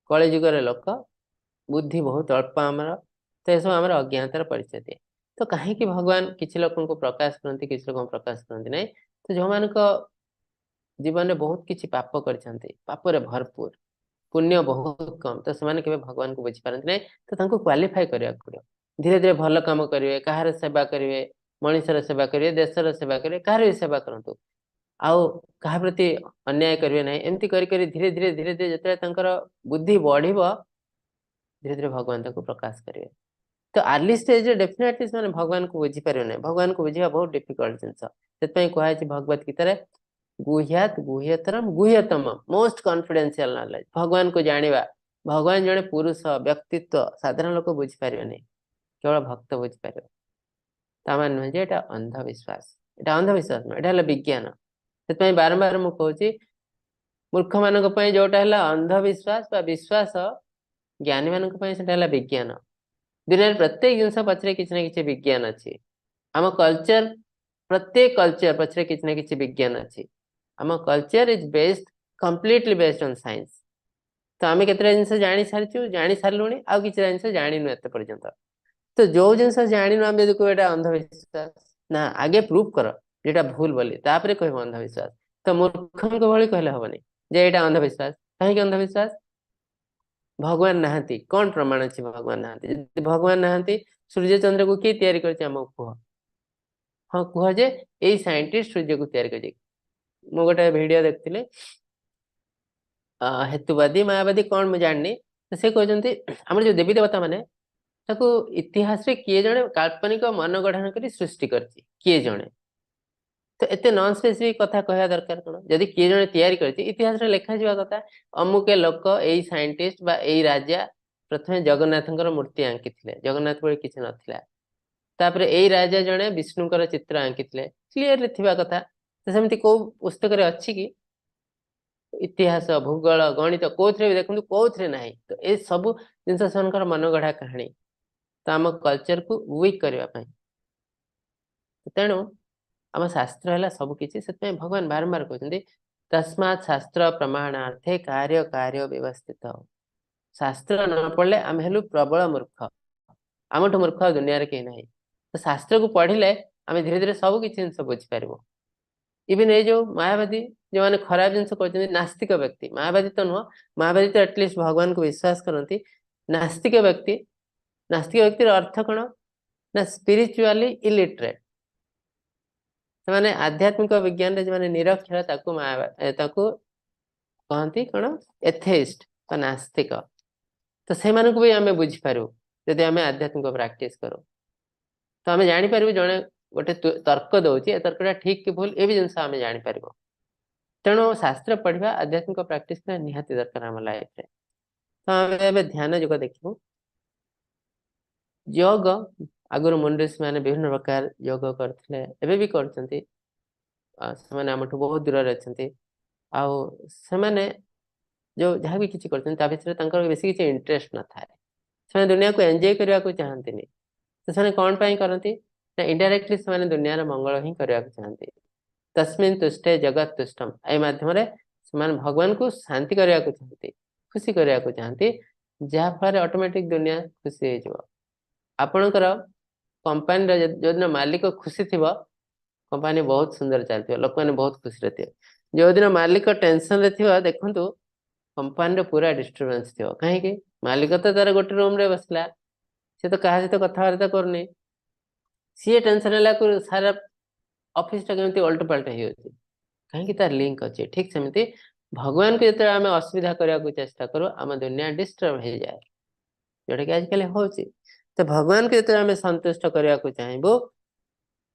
କଳିଯୁଗର ଲୋକ ବୁଦ୍ଧି ବହୁତ ଅଳ୍ପ ଆମର, ତ ଏସବୁ ଆମର ଅଜ୍ଞାନତାର ପରିଚୟ ଦିଏ। ତ କାହିଁକି ଭଗବାନ କିଛି ଲୋକଙ୍କୁ ପ୍ରକାଶ କରନ୍ତି, କିଛି ଲୋକଙ୍କୁ ପ୍ରକାଶ କରନ୍ତି ନାହିଁ? ତ ଯୋଉମାନଙ୍କ ଜୀବନରେ ବହୁତ କିଛି ପାପ କରିଛନ୍ତି, ପାପରେ ଭରପୁର, ପୁଣ୍ୟ ବହୁତ କମ, ତ ସେମାନେ କେବେ ଭଗବାନଙ୍କୁ ବୁଝିପାରନ୍ତି ନାହିଁ। ତ ତାଙ୍କୁ କ୍ୱାଲିଫାଇ କରିବାକୁ ପଡିବ। ଧୀରେ ଧୀରେ ଭଲ କାମ କରିବେ, କାହାର ସେବା କରିବେ, ମଣିଷର ସେବା କରିବେ, ଦେଶର ସେବା କରିବେ, କାହାର ବି ସେବା କରନ୍ତୁ, ଆଉ କାହା ପ୍ରତି ଅନ୍ୟାୟ କରିବେ ନାହିଁ। ଏମିତି କରି କରି ଧୀରେ ଧୀରେ ଧୀରେ ଧୀରେ ଯେତେବେଳେ ତାଙ୍କର ବୁଦ୍ଧି ବଢିବ, ଧୀରେ ଧୀରେ ଭଗବାନ ତାଙ୍କୁ ପ୍ରକାଶ କରିବେ। ତ ଆର୍ଲି ଷ୍ଟେଜରେ ଡେଫିନେଟଲି ସେମାନେ ଭଗବାନଙ୍କୁ ବୁଝିପାରିବେ ନାହିଁ। ଭଗବାନଙ୍କୁ ବୁଝିବା ବହୁତ ଡିଫିକଲ୍ଟ ଜିନିଷ। ସେଥିପାଇଁ କୁହାଯାଇଛି ଭଗବତ ଗୀତାରେ, ଗୁହ୍ୟାତ ଗୁହ୍ୟତରମ ଗୁହ୍ୟତମ, ମୋଷ୍ଟ କନଫିଡେନ୍ସିଆଲ ନଲେଜ। ଭଗବାନଙ୍କୁ ଜାଣିବା, ଭଗବାନ ଜଣେ ପୁରୁଷ ବ୍ୟକ୍ତିତ୍ୱ, ସାଧାରଣ ଲୋକ ବୁଝିପାରିବେନି, କେବଳ ଭକ୍ତ ବୁଝିପାରିବ। ତା ମାନେ ନୁହେଁ ଯେ ଏଇଟା ଅନ୍ଧବିଶ୍ୱାସ। ଏଇଟା ଅନ୍ଧବିଶ୍ୱାସ ନୁହେଁ, ଏଇଟା ହେଲା ବିଜ୍ଞାନ। ସେଥିପାଇଁ ବାରମ୍ବାର ମୁଁ କହୁଛି, ମୂର୍ଖ ମାନଙ୍କ ପାଇଁ ଯୋଉଟା ହେଲା ଅନ୍ଧବିଶ୍ୱାସ ବା ବିଶ୍ୱାସ, ଜ୍ଞାନୀ ମାନଙ୍କ ପାଇଁ ସେଟା ହେଲା ବିଜ୍ଞାନ। ଦୁନିଆରେ ପ୍ରତ୍ୟେକ ଜିନିଷ ପଛରେ କିଛି ନା କିଛି ବିଜ୍ଞାନ ଅଛି। ଆମ କଲଚର, ପ୍ରତ୍ୟେକ କଲଚର ପଛରେ କିଛି ନା କିଛି ବିଜ୍ଞାନ ଅଛି। ଆମ culture is based, completely based on science. ତ ଆମେ କେତେଟା ଜିନିଷ ଜାଣି ସାରିଛୁ, ଜାଣି ସାରିଲୁଣି, ଆଉ କିଛିଟା ଜିନିଷ ଜାଣିନୁ ଏତେ ପର୍ଯ୍ୟନ୍ତ। ତ ଯୋଉ ଜିନିଷ ଜାଣିନୁ, ଆମେ ଯଦି କହିବୁ ଏଇଟା ଅନ୍ଧବିଶ୍ୱାସ, ନା, ଆଗେ ପ୍ରୁଭ କର ଯେଟା ଭୁଲ ବୋଲି, ତାପରେ କହିବ ଅନ୍ଧବିଶ୍ୱାସ। ତ ମୂର୍ଖଙ୍କ ଭଳି କହିଲେ ହବନି ଯେ ଏଇଟା ଅନ୍ଧବିଶ୍ୱାସ। କାହିଁକି ଅନ୍ଧବିଶ୍ୱାସ? ଭଗବାନ ନାହାନ୍ତି, କଣ ପ୍ରମାଣ ଅଛି ଭଗବାନ ନାହାନ୍ତି? ଯଦି ଭଗବାନ ନାହାନ୍ତି, ସୂର୍ଯ୍ୟ ଚନ୍ଦ୍ରକୁ କିଏ ତିଆରି କରିଛି ଆମକୁ କୁହ। ହଁ, କୁହ ଯେ ଏଇ ସାଇଣ୍ଟିଷ୍ଟ ସୂର୍ଯ୍ୟକୁ ତିଆରି କରିଛି। ମୁଁ ଗୋଟେ ଭିଡିଓ ଦେଖୁଥିଲି, ହେତୁବାଦୀ ମାୟାବାଦୀ କଣ ମୁଁ ଜାଣିନି, ସେ କହୁଛନ୍ତି ଆମର ଯୋଉ ଦେବୀ ଦେବତା ମାନେ, ତାକୁ ଇତିହାସରେ କିଏ ଜଣେ କାଳ୍ପନିକ ମନ ଗଠନ କରି ସୃଷ୍ଟି କରିଛି କିଏ ଜଣେ। ତ ଏତେ ନନ୍ ସ୍ପେସିଫିକ କଥା କହିବା ଦରକାର କଣ? ଯଦି କିଏ ଜଣେ ତିଆରି କରିଛି, ଇତିହାସରେ ଲେଖାଯିବା କଥା, ଅମୁକେ ଲୋକ, ଏଇ ସାଇଣ୍ଟିଷ୍ଟ ବା ଏଇ ରାଜା ପ୍ରଥମେ ଜଗନ୍ନାଥଙ୍କର ମୂର୍ତ୍ତି ଆଙ୍କିଥିଲେ, ଜଗନ୍ନାଥ ଭଳି କିଛି ନଥିଲା। ତାପରେ ଏଇ ରାଜା ଜଣେ ବିଷ୍ଣୁଙ୍କର ଚିତ୍ର ଆଙ୍କିଥିଲେ, କ୍ଲିୟରଲି ଥିବା କଥା। ତ ସେମିତି କୋଉ ପୁସ୍ତକରେ ଅଛି କି? ଇତିହାସ, ଭୂଗୋଳ, ଗଣିତ କୋଉଥିରେ ବି ଦେଖନ୍ତୁ, କୋଉଥିରେ ନାହିଁ। ତ ଏ ସବୁ ଜିନିଷ ସେମାନଙ୍କର ମନଗଢା କାହାଣୀ, ତ ଆମ କଲଚରକୁ ୱିକ୍ କରିବା ପାଇଁ। ତେଣୁ ଆମ ଶାସ୍ତ୍ର ହେଲା ସବୁ କିଛି। ସେଥିପାଇଁ ଭଗବାନ ବାରମ୍ବାର କହୁଛନ୍ତି, ତସ୍ମାତ୍ ଶାସ୍ତ୍ର ପ୍ରମାଣାର୍ଥେ କାର୍ଯ୍ୟ କାର୍ଯ୍ୟ ବ୍ୟବସ୍ଥିତ। ଶାସ୍ତ୍ର ନ ପଢିଲେ ଆମେ ହେଲୁ ପ୍ରବଳ ମୂର୍ଖ, ଆମଠୁ ମୂର୍ଖ ଦୁନିଆରେ କେହି ନାହିଁ। ତ ଶାସ୍ତ୍ରକୁ ପଢିଲେ ଆମେ ଧୀରେ ଧୀରେ ସବୁ କିଛି ଜିନିଷ ବୁଝିପାରିବୁ। ଇଭିନ୍ ଏଇ ଯୋଉ ମାୟାବାଦୀ, ଯୋଉମାନେ ଖରାପ ଜିନିଷ କହୁଛନ୍ତି, ନାସ୍ତିକ ବ୍ୟକ୍ତି, ମାୟାବାଦୀ ତ ନୁହଁ, ମାୟାବାଦୀ ତ ଆଟଲିଷ୍ଟ ଭଗବାନଙ୍କୁ ବିଶ୍ୱାସ କରନ୍ତି। ନାସ୍ତିକ ବ୍ୟକ୍ତି, ନାସ୍ତିକ ବ୍ୟକ୍ତିର ଅର୍ଥ କଣ ନା ସ୍ପିରିଚୁଆଲି ଇଲିଟରେଟ। ସେମାନେ ଆଧ୍ୟାତ୍ମିକ ବିଜ୍ଞାନରେ ଯେଉଁମାନେ ନିରକ୍ଷର, ତାକୁ ତାକୁ କହନ୍ତି କଣ, ଏଥେଇଷ୍ଟ ବା ନାସ୍ତିକ। ତ ସେମାନଙ୍କୁ ବି ଆମେ ବୁଝିପାରୁ ଯଦି ଆମେ ଆଧ୍ୟାତ୍ମିକ ପ୍ରାକ୍ଟିସ କରୁ। ତ ଆମେ ଜାଣିପାରିବୁ ଜଣେ ଗୋଟେ ତର୍କ ଦଉଛି, ଏ ତର୍କଟା ଠିକ କି ଭୁଲ, ଏ ବି ଜିନିଷ ଆମେ ଜାଣିପାରିବୁ। ତେଣୁ ଶାସ୍ତ୍ର ପଢିବା, ଆଧ୍ୟାତ୍ମିକ ପ୍ରାକ୍ଟିସ କରିବା ନିହାତି ଦରକାର ଆମ ଲାଇଫରେ। ତ ଆମେ ଏବେ ଧ୍ୟାନ ଯୋଗ ଦେଖିବୁ। ଯୋଗ ଆଗରୁ ମୁନି ଋଷି ମାନେ ବିଭିନ୍ନ ପ୍ରକାର ଯୋଗ କରୁଥିଲେ, ଏବେ ବି କରୁଛନ୍ତି। ସେମାନେ ଆମଠୁ ବହୁତ ଦୂରରେ ଅଛନ୍ତି। ଆଉ ସେମାନେ ଯୋଉ ଯାହା ବି କିଛି କରୁଛନ୍ତି, ତା ଭିତରେ ତାଙ୍କର ବେଶୀ କିଛି ଇଣ୍ଟରେଷ୍ଟ ନଥାଏ। ସେମାନେ ଦୁନିଆକୁ ଏନ୍ଜୟ କରିବାକୁ ଚାହାନ୍ତିନି। ତ ସେମାନେ କଣ ପାଇଁ କରନ୍ତି ନା, ଇନଡାଇରେକ୍ଟଲି ସେମାନେ ଦୁନିଆର ମଙ୍ଗଳ ହିଁ କରିବାକୁ ଚାହାନ୍ତି। ତସ୍ମିନ୍ ତୁଷ୍ଟେ ଜଗତ ତୁଷ୍ଟମ। ଏଇ ମାଧ୍ୟମରେ ସେମାନେ ଭଗବାନଙ୍କୁ ଶାନ୍ତି କରିବାକୁ ଚାହାନ୍ତି, ଖୁସି କରିବାକୁ ଚାହାନ୍ତି, ଯାହା ଫଳରେ ଅଟୋମେଟିକ ଦୁନିଆ ଖୁସି ହେଇଯିବ। ଆପଣଙ୍କର କମ୍ପାନୀର ଯୋଉଦିନ ମାଲିକ ଖୁସି ଥିବ, କମ୍ପାନୀ ବହୁତ ସୁନ୍ଦର ଚାଲିଥିବ, ଲୋକମାନେ ବହୁତ ଖୁସିରେ ଥିବେ। ଯୋଉଦିନ ମାଲିକ ଟେନସନରେ ଥିବ, ଦେଖନ୍ତୁ କମ୍ପାନୀର ପୁରା ଡିଷ୍ଟର୍ବାନ୍ସ ଥିବ। କାହିଁକି? ମାଲିକ ତ ତାର ଗୋଟେ ରୁମ ରେ ବସିଲା, ସେ ତ କାହା ସହିତ କଥାବାର୍ତ୍ତା କରୁନି। ସିଏ ଟେନସନ ହେଲାକୁ ସାରା ଅଫିସଟା କେମିତି ଓଲଟ ପାଲଟ ହେଇଯାଉଛି। କାହିଁକି? ତାର ଲିଙ୍କ ଅଛି। ଠିକ ସେମିତି ଭଗବାନଙ୍କୁ ଯେତେବେଳେ ଆମେ ଅସୁବିଧା କରିବାକୁ ଚେଷ୍ଟା କରୁ, ଆମ ଦୁନିଆ ଡିଷ୍ଟର୍ବ ହେଇଯାଏ, ଯୋଉଟା କି ଆଜିକାଲି ହଉଛି। ତ ଭଗବାନଙ୍କୁ ଯେତେବେଳେ ଆମେ ସନ୍ତୁଷ୍ଟ କରିବାକୁ ଚାହିଁବୁ,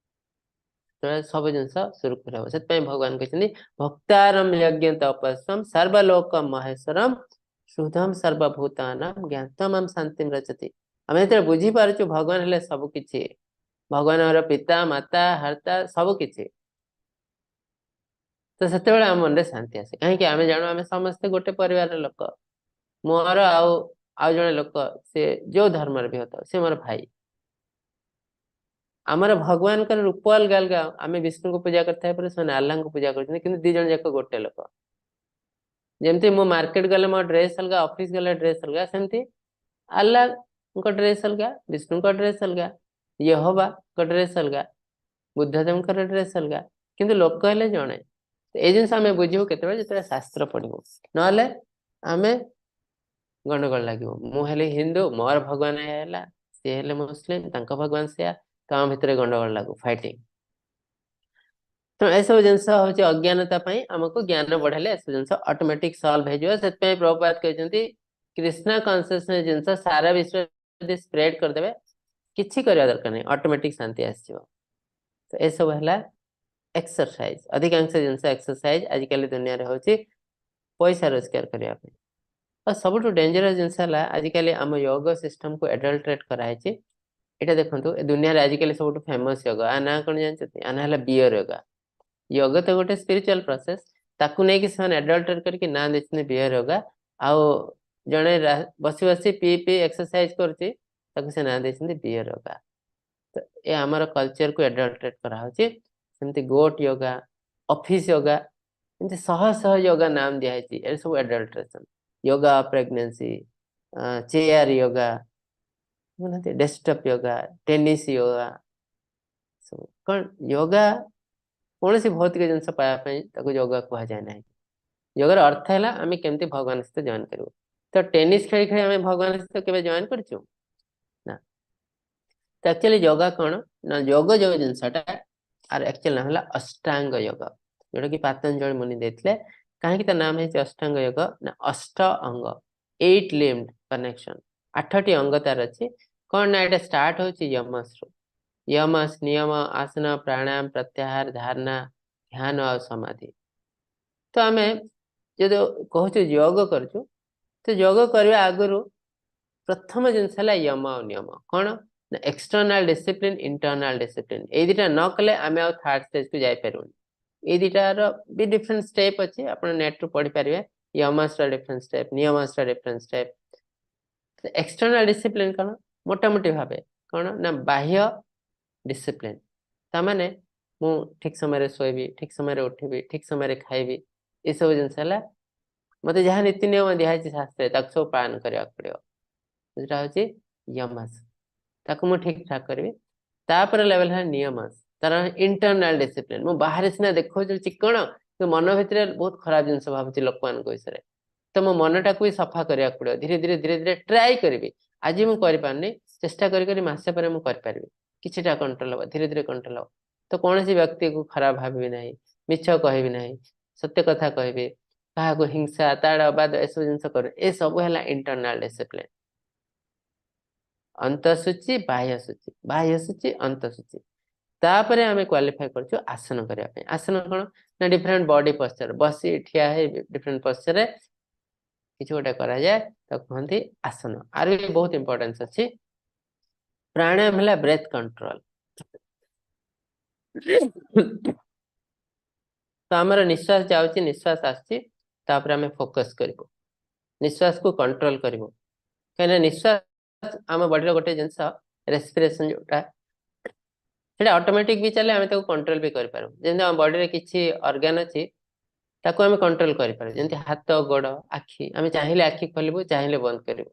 ସେତେବେଳେ ସବୁ ଜିନିଷ ସୁରୁଖୁରୁରେ ହବ। ସେଥିପାଇଁ ଭଗବାନ କହିଛନ୍ତି, ଭୋକ୍ତାରମ ଯଜ୍ଞ ତପସ୍ୱମ ସର୍ବଲୋକ ମହେଶ୍ୱରମ ସୁହୃଦମ ସର୍ବଭୂତାନାମ ଜ୍ଞାତ୍ୱା ଶାନ୍ତିମ ରଚତି। ଆମେ ଯେତେବେଳେ ବୁଝିପାରୁଛୁ ଭଗବାନ ହେଲେ ସବୁ କିଛି, ଭଗବାନ ଆମର ପିତା, ମାତା, ହର୍ତ୍ତା, ସବୁ କିଛି, ତ ସେତେବେଳେ ଆମ ମନରେ ଶାନ୍ତି ଆସେ। କାହିଁକି? ଆମେ ଜାଣୁ ଆମେ ସମସ୍ତେ ଗୋଟେ ପରିବାରର ଲୋକ। ମୋର ଆଉ ଆଉ ଜଣେ ଲୋକ, ସେ ଯୋଉ ଧର୍ମରେ ବି ହଉଥାଉ, ସେ ମୋର ଭାଇ। ଆମର ଭଗବାନଙ୍କର ରୂପ ଅଲଗା ଅଲଗା। ଆମେ ବିଷ୍ଣୁଙ୍କୁ ପୂଜା କରିଥାଏ ପରେ ସେମାନେ ଆଲ୍ଲାହଙ୍କୁ ପୂଜା କରୁଛନ୍ତି, କିନ୍ତୁ ଦି ଜଣ ଯାକ ଗୋଟେ ଲୋକ। ଯେମିତି ମୁଁ ମାର୍କେଟ ଗଲେ ମୋ ଡ୍ରେସ ଅଲଗା, ଅଫିସ ଗଲେ ଡ୍ରେସ ଅଲଗା, ସେମିତି ଆଲ୍ଲାହଙ୍କ ଡ୍ରେସ ଅଲଗା, ବିଷ୍ଣୁଙ୍କ ଡ୍ରେସ ଅଲଗା, ୟେହୋବାଙ୍କ ଡ୍ରେସ ଅଲଗା, ବୁଦ୍ଧଦେବଙ୍କର ଡ୍ରେସ ଅଲଗା, କିନ୍ତୁ ଲୋକ ହେଲେ ଜଣେ। ଏଇ ଜିନିଷ ଆମେ ବୁଝିବୁ କେତେବେଳେ? ଯେତେବେଳେ ଶାସ୍ତ୍ର ପଢିବୁ। ନହେଲେ ଆମେ ଗଣ୍ଡଗୋଳ ଲାଗିବ। ମୁଁ ହେଲି ହିନ୍ଦୁ, ମୋର ଭଗବାନ ଏହା ହେଲା, ସିଏ ହେଲେ ମୁସଲିମ, ତାଙ୍କ ଭଗବାନ ସେୟା, ତ ଆମ ଭିତରେ ଗଣ୍ଡଗୋଳ ଲାଗୁ, ଫାଇଟିଂ। ତ ଏସବୁ ଜିନିଷ ହଉଛି ଅଜ୍ଞାନତା ପାଇଁ। ଆମକୁ ଜ୍ଞାନ ବଢେଇଲେ ଏସବୁ ଜିନିଷ ଅଟୋମେଟିକ ସଲ୍ଭ ହେଇଯିବ। ସେଥିପାଇଁ ପ୍ରଭୁପାଦ କହିଛନ୍ତି, କୃଷ୍ଣ କନସିୟସନେସ ଜିନିଷ ସାରା ବିଶ୍ୱ ଯଦି ସ୍ପ୍ରେଡ କରିଦେବେ, କିଛି କରିବା ଦରକାର ନାହିଁ, ଅଟୋମେଟିକ ଶାନ୍ତି ଆସିଯିବ। ତ ଏସବୁ ହେଲା ଏକ୍ସରସାଇଜ। ଅଧିକାଂଶ ଜିନିଷ ଏକ୍ସରସାଇଜ ଆଜିକାଲି ଦୁନିଆରେ ହଉଛି ପଇସା ରୋଜଗାର କରିବା ପାଇଁ। ଆଉ ସବୁଠୁ ଡେଞ୍ଜରସ୍ ଜିନିଷ ହେଲା, ଆଜିକାଲି ଆମ ୟୋଗ ସିଷ୍ଟମକୁ ଆଡଲ୍ଟରେଟ୍ କରାହେଇଛି। ଏଇଟା ଦେଖନ୍ତୁ, ଏ ଦୁନିଆରେ ଆଜିକାଲି ସବୁଠୁ ଫେମସ ୟୋଗ, ଆ ନାଁ କଣ ଜାଣିଛନ୍ତି? ଆ ନାଁ ହେଲା ବିୟର ୟୋଗା। ୟୋଗ ତ ଗୋଟେ ସ୍ପିରିଚୁଆଲ ପ୍ରୋସେସ, ତାକୁ ନେଇକି ସେମାନେ ଆଡଲ୍ଟରେଟ୍ କରିକି ନାଁ ଦେଇଛନ୍ତି ବିୟର ୟୋଗା। ଆଉ ଜଣେ ବସି ବସି ପିଇ ପିଇ ଏକ୍ସରସାଇଜ କରୁଛି, ତାକୁ ସେ ନାଁ ଦେଇଛନ୍ତି ବିୟର ୟୋଗା। ତ ଏ ଆମର କଲଚରକୁ ଆଡଲ୍ଟରେଟ୍ କରାହଉଛି। ସେମିତି ଗୋଟ ୟୋଗା, ଅଫିସ ୟୋଗା, ଏମିତି ଶହ ଶହ ୟୋଗା ନାମ ଦିଆହେଇଛି। ଏ ସବୁ adulteration. Yoga pregnancy, chair yoga, desktop yoga, tennis yoga, ସବୁ କଣ ୟୋଗା? କୌଣସି ଭୌତିକ ଜିନିଷ ପାଇବା ପାଇଁ ତାକୁ ଯୋଗା କୁହାଯାଏ ନାହିଁ। ଯୋଗାର ଅର୍ଥ ହେଲା ଆମେ କେମିତି ଭଗବାନ ସହିତ ଜଏନ୍ କରିବୁ। ତ ଟେନିସ୍ ଖେଳି ଖେଳି ଆମେ ଭଗବାନ ସହିତ କେବେ ଜଏନ୍ କରିଛୁ ନା? ତ ଆକ୍ଚୁଆଲି ଯୋଗା କଣ ନା, ଯୋଗ ଯୋଉ ଜିନିଷଟା ଆର ଆକ୍ଚୁଆଲି ନାମ ହେଲା ଅଷ୍ଟାଙ୍ଗ ଯୋଗ, ଯୋଉଟା କି ପାତଞ୍ଜଳି ମୁନି ଦେଇଥିଲେ। କାହିଁକି ତା ନାମ ହେଇଛି ଅଷ୍ଟାଙ୍ଗ ଯୋଗ ନା, ଅଷ୍ଟ ଅଙ୍ଗ, ଏଇଟ ଲିମ୍ଡ କନେକ୍ସନ, ଆଠଟି ଅଙ୍ଗ ତାର ଅଛି। କଣ ନା, ଏଇଟା ଷ୍ଟାର୍ଟ ହଉଛି ୟମସରୁ। ୟମସ, ନିୟମ, ଆସନ, ପ୍ରାଣାୟାମ, ପ୍ରତ୍ୟାହାର, ଧାରଣା, ଧ୍ୟାନ ଆଉ ସମାଧି। ତ ଆମେ ଯଦି କହୁଛୁ ଯୋଗ କରୁଛୁ, ତ ଯୋଗ କରିବା ଆଗରୁ ପ୍ରଥମ ଜିନିଷ ହେଲା ୟମ ଆଉ ନିୟମ। କଣ ନା, ଏକ୍ସଟର୍ନାଲ ଡିସିପ୍ଲିନ, ଇଣ୍ଟରନାଲ ଡିସିପ୍ଲିନ। ଏଇ ଦିଟା ନ କଲେ ଆମେ ଆଉ ଥାର୍ଡ ଷ୍ଟେଜକୁ ଯାଇପାରିବୁନି। ଏଇ ଦିଟାର ବି ଡିଫରେଣ୍ଟ ଷ୍ଟେପ ଅଛି, ଆପଣ ନେଟରୁ ପଢିପାରିବେ। ୟମସର ଡିଫରେଣ୍ଟ ଷ୍ଟେପ, ନିୟମସର ଡିଫରେଣ୍ଟ ଷ୍ଟେପ। ଏକ୍ସଟର୍ନାଲ ଡିସିପ୍ଲିନ କଣ? ମୋଟାମୋଟି ଭାବେ କଣ ନା, ବାହ୍ୟ ଡିସିପ୍ଲିନ। ତାମାନେ ମୁଁ ଠିକ ସମୟରେ ଶୋଇବି, ଠିକ ସମୟରେ ଉଠିବି, ଠିକ ସମୟରେ ଖାଇବି। ଏସବୁ ଜିନିଷ ହେଲା ମତେ ଯାହା ନୀତି ନିୟମ ଦିଆହେଇଛି ଶାସ୍ତ୍ରରେ, ତାକୁ ସବୁ ପାଳନ କରିବାକୁ ପଡିବ। ସେଟା ହଉଛି ୟମସ, ତାକୁ ମୁଁ ଠିକ ଠାକ କରିବି। ତାପରେ ଲେଭେଲ ହେଲା ନିୟମସ, ତାର ଇଣ୍ଟରନାଲ ଡିସିପ୍ଲିନ। ମୁଁ ବାହାରେ ସିନା ଦେଖାଉଛି ଚିକଣ, କିନ୍ତୁ ମନ ଭିତରେ ବହୁତ ଖରାପ ଜିନିଷ ଭାବୁଛି ଲୋକମାନଙ୍କ ବିଷୟରେ। ତ ମୋ ମନଟାକୁ ବି ସଫା କରିବାକୁ ପଡିବ। ଧୀରେ ଧୀରେ ଧୀରେ ଧୀରେ ଟ୍ରାଏ କରିବି। ଆଜି ମୁଁ କରିପାରୁନି, ଚେଷ୍ଟା କରି କରି ମାସେ ପରେ ମୁଁ କରିପାରିବି। କିଛିଟା କଣ୍ଟ୍ରୋଲ ହବ, ଧୀରେ ଧୀରେ କଣ୍ଟ୍ରୋଲ ହବ। ତ କୌଣସି ବ୍ୟକ୍ତିକୁ ଖରାପ ଭାବିବି ନାହିଁ, ମିଛ କହିବି ନାହିଁ, ସତ୍ୟ କଥା କହିବି, କାହାକୁ ହିଂସା, ତାଡ଼ ବାଦ ଏସବୁ ଜିନିଷ କରିବି। ଏସବୁ ହେଲା ଇଣ୍ଟରନାଲ ଡିସିପ୍ଲିନ। ଅନ୍ତଃସୂଚୀ, ବାହ୍ୟ ସୂଚୀ, ବାହ୍ୟ ସୂଚୀ, ଅନ୍ତଃସୂଚୀ। ତାପରେ ଆମେ କ୍ୱାଲିଫାଏ କରୁଛୁ ଆସନ କରିବା ପାଇଁ। ଆସନ କଣ ନା, ଡିଫରେଣ୍ଟ ବଡି ପଶ୍ଚର, ବସି, ଠିଆ ହେଇ ଡିଫରେଣ୍ଟ ପଶ୍ଚରରେ କିଛି ଗୋଟେ କରାଯାଏ, ତାକୁ କୁହନ୍ତି ଆସନ। ଆର ବି ବହୁତ ଇମ୍ପୋର୍ଟାନ୍ସ ଅଛି। ପ୍ରାଣାୟାମ ହେଲା ବ୍ରେଥ କଣ୍ଟ୍ରୋଲ। ତ ଆମର ନିଶ୍ୱାସ ଯାଉଛି, ନିଶ୍ୱାସ ଆସୁଛି, ତାପରେ ଆମେ ଫୋକସ କରିବୁ, ନିଶ୍ୱାସକୁ କଣ୍ଟ୍ରୋଲ କରିବୁ। କାହିଁକିନା ନିଶ୍ୱାସ ଆମ ବଡିର ଗୋଟେ ଜିନିଷ, ରେସ୍ପିରେସନ ଯୋଉଟା ସେଟା ଅଟୋମେଟିକ ବି ଚାଲେ, ଆମେ ତାକୁ କଣ୍ଟ୍ରୋଲ ବି କରିପାରୁ। ଯେମିତି ଆମ ବଡିରେ କିଛି ଅର୍ଗାନ ଅଛି, ତାକୁ ଆମେ କଣ୍ଟ୍ରୋଲ କରିପାରୁ, ଯେମିତି ହାତ, ଗୋଡ, ଆଖି। ଆମେ ଚାହିଁଲେ ଆଖି ଖୋଲିବୁ, ଚାହିଁଲେ ବନ୍ଦ କରିବୁ।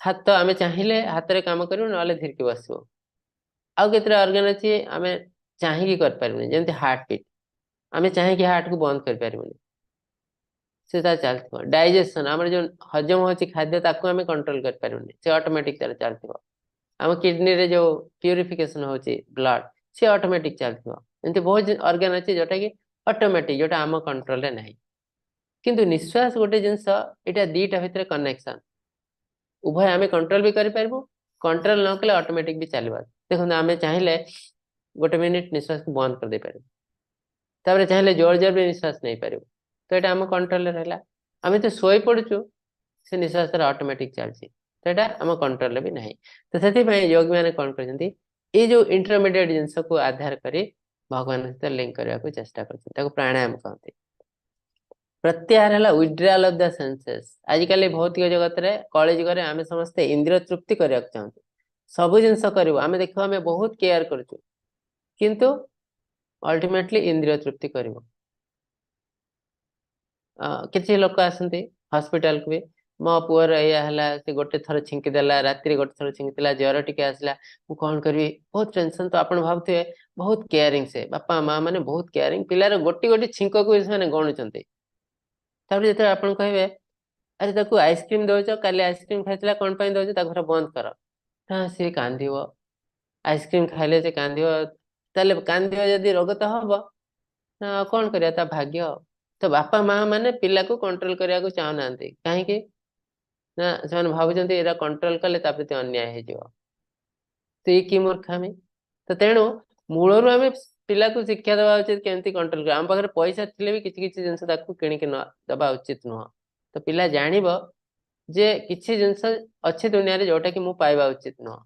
ହାତ, ଆମେ ଚାହିଁଲେ ହାତରେ କାମ କରିବୁ, ନହେଲେ ଧୀରକି ବସିବୁ। ଆଉ କେତେଟା ଅର୍ଗାନ ଅଛି ଆମେ ଚାହିଁକି କରିପାରିବୁନି, ଯେମିତି ହାର୍ଟ ବିଟ୍, ଆମେ ଚାହିଁକି ହାର୍ଟକୁ ବନ୍ଦ କରିପାରିବୁନି, ସେ ତାର ଚାଲିଥିବ। ଡାଇଜେସନ, ଆମର ଯୋଉ ହଜମ ହଉଛି ଖାଦ୍ୟ, ତାକୁ ଆମେ କଣ୍ଟ୍ରୋଲ କରିପାରିବୁନି, ସେ ଅଟୋମେଟିକ ତାର ଚାଲିଥିବ। ଆମ କିଡନୀରେ ଯୋଉ ପ୍ୟୁରିଫିକେସନ ହଉଛି ବ୍ଲଡ, ସେ ଅଟୋମେଟିକ ଚାଲିଥିବ। ଏମିତି ବହୁତ ଅର୍ଗାନ ଅଛି ଯୋଉଟା କି ଅଟୋମେଟିକ, ଯୋଉଟା ଆମ କଣ୍ଟ୍ରୋଲରେ ନାହିଁ। କିନ୍ତୁ ନିଶ୍ୱାସ ଗୋଟେ ଜିନିଷ, ଏଇଟା ଦିଟା ଭିତରେ କନେକ୍ସନ, ଉଭୟ ଆମେ କଣ୍ଟ୍ରୋଲ ବି କରିପାରିବୁ, କଣ୍ଟ୍ରୋଲ ନ କଲେ ଅଟୋମେଟିକ ବି ଚାଲିବ। ଦେଖନ୍ତୁ, ଆମେ ଚାହିଁଲେ ଗୋଟେ ମିନିଟ ନିଶ୍ୱାସକୁ ବନ୍ଦ କରିଦେଇ ପାରିବୁ, ତାପରେ ଚାହିଁଲେ ଜୋର ଜୋର ବି ନିଶ୍ୱାସ ନେଇପାରିବୁ। ତ ଏଇଟା ଆମ କଣ୍ଟ୍ରୋଲରେ ରହିଲା। ଆମେ ତ ଶୋଇ ପଡୁଛୁ, ସେ ନିଶ୍ୱାସ ତାର ଅଟୋମେଟିକ ଚାଲିଛି, ତ ଏଇଟା ଆମ କଣ୍ଟ୍ରୋଲରେ ବି ନାହିଁ। ତ ସେଥିପାଇଁ ଯୋଗୀ ମାନେ କଣ କରିଛନ୍ତି, ଏଇ ଯୋଉ ଇଣ୍ଟରମିଡିଏଟ ଜିନିଷକୁ ଆଧାର କରି ଭଗବାନଙ୍କ ସହିତ ଲିଙ୍କ କରିବାକୁ ଚେଷ୍ଟା କରୁଛନ୍ତି, ତାକୁ ପ୍ରାଣାୟାମ କହନ୍ତି। ପ୍ରତ୍ୟାହାର ହେଲା ୱିଡ୍ରାଲ ଅଫ the senses. ଆଜିକାଲି ଭୌତିକ ଜଗତରେ, କଳି ଯୁଗରେ ଆମେ ସମସ୍ତେ ଇନ୍ଦ୍ରିୟ ତୃପ୍ତି କରିବାକୁ ଚାହୁଁଛୁ, ସବୁ ଜିନିଷ କରିବୁ। ଆମେ ଦେଖିବୁ ଆମେ ବହୁତ କେୟାର କରୁଛୁ, କିନ୍ତୁ ଅଲ୍ଟିମେଟଲି ଇନ୍ଦ୍ରିୟ ତୃପ୍ତି କରିବୁ। କିଛି ଲୋକ ଆସନ୍ତି ହସ୍ପିଟାଲକୁ ବି, ମୋ ପୁଅର ଏଇଆ ହେଲା, ସେ ଗୋଟେ ଥର ଛିଙ୍କି ଦେଲା, ରାତିରେ ଗୋଟେ ଥର ଛିଙ୍କିଦେଲା, ଜ୍ୱର ଟିକେ ଆସିଲା, ମୁଁ କଣ କରିବି, ବହୁତ ଟେନସନ। ତ ଆପଣ ଭାବୁଥିବେ ବହୁତ କେୟାରିଂ ସେ, ବାପା ମା ମାନେ ବହୁତ କେୟାରିଂ, ପିଲାର ଗୋଟି ଗୋଟି ଛିଙ୍କକୁ ସେମାନେ ଗଣୁଛନ୍ତି। ତାପରେ ଯେତେବେଳେ ଆପଣ କହିବେ, ଆରେ ତାକୁ ଆଇସ୍କ୍ରିମ ଦଉଛ, କାଲି ଆଇସ୍କ୍ରିମ ଖାଇଥିଲା, କଣ ପାଇଁ ଦଉଛ, ତାକୁ ପୁରା ବନ୍ଦ କର। ହଁ, ସିଏ କାନ୍ଦିବ, ଆଇସ୍କ୍ରିମ ଖାଇଲେ ସେ କାନ୍ଦିବ। ତାହେଲେ କାନ୍ଦିବ ଯଦି ରୋଗ ତ ହବ ନା, ଆଉ କଣ କରିବା, ତା ଭାଗ୍ୟ। ତ ବାପା ମା ମାନେ ପିଲାକୁ କଣ୍ଟ୍ରୋଲ କରିବାକୁ ଚାହୁଁନାହାନ୍ତି, କାହିଁକି ନା ସେମାନେ ଭାବୁଛନ୍ତି ଏଇଟା କଣ୍ଟ୍ରୋଲ କଲେ ତା ପ୍ରତି ଅନ୍ୟାୟ ହେଇଯିବ। ତ ଇଏ କି ମୂର୍ଖାମି! ତ ତେଣୁ ମୂଳରୁ ଆମେ ପିଲାକୁ ଶିକ୍ଷା ଦେବା ଉଚିତ କେମିତି କଣ୍ଟ୍ରୋଲ କରିବା। ଆମ ପାଖରେ ପଇସା ଥିଲେ ବି କିଛି କିଛି ଜିନିଷ ତାକୁ କିଣିକି ନ ଦେବା ଉଚିତ ନୁହଁ। ତ ପିଲା ଜାଣିବ ଯେ କିଛି ଜିନିଷ ଅଛି ଦୁନିଆରେ ଯୋଉଟା କି ମୁଁ ପାଇବା ଉଚିତ ନୁହଁ।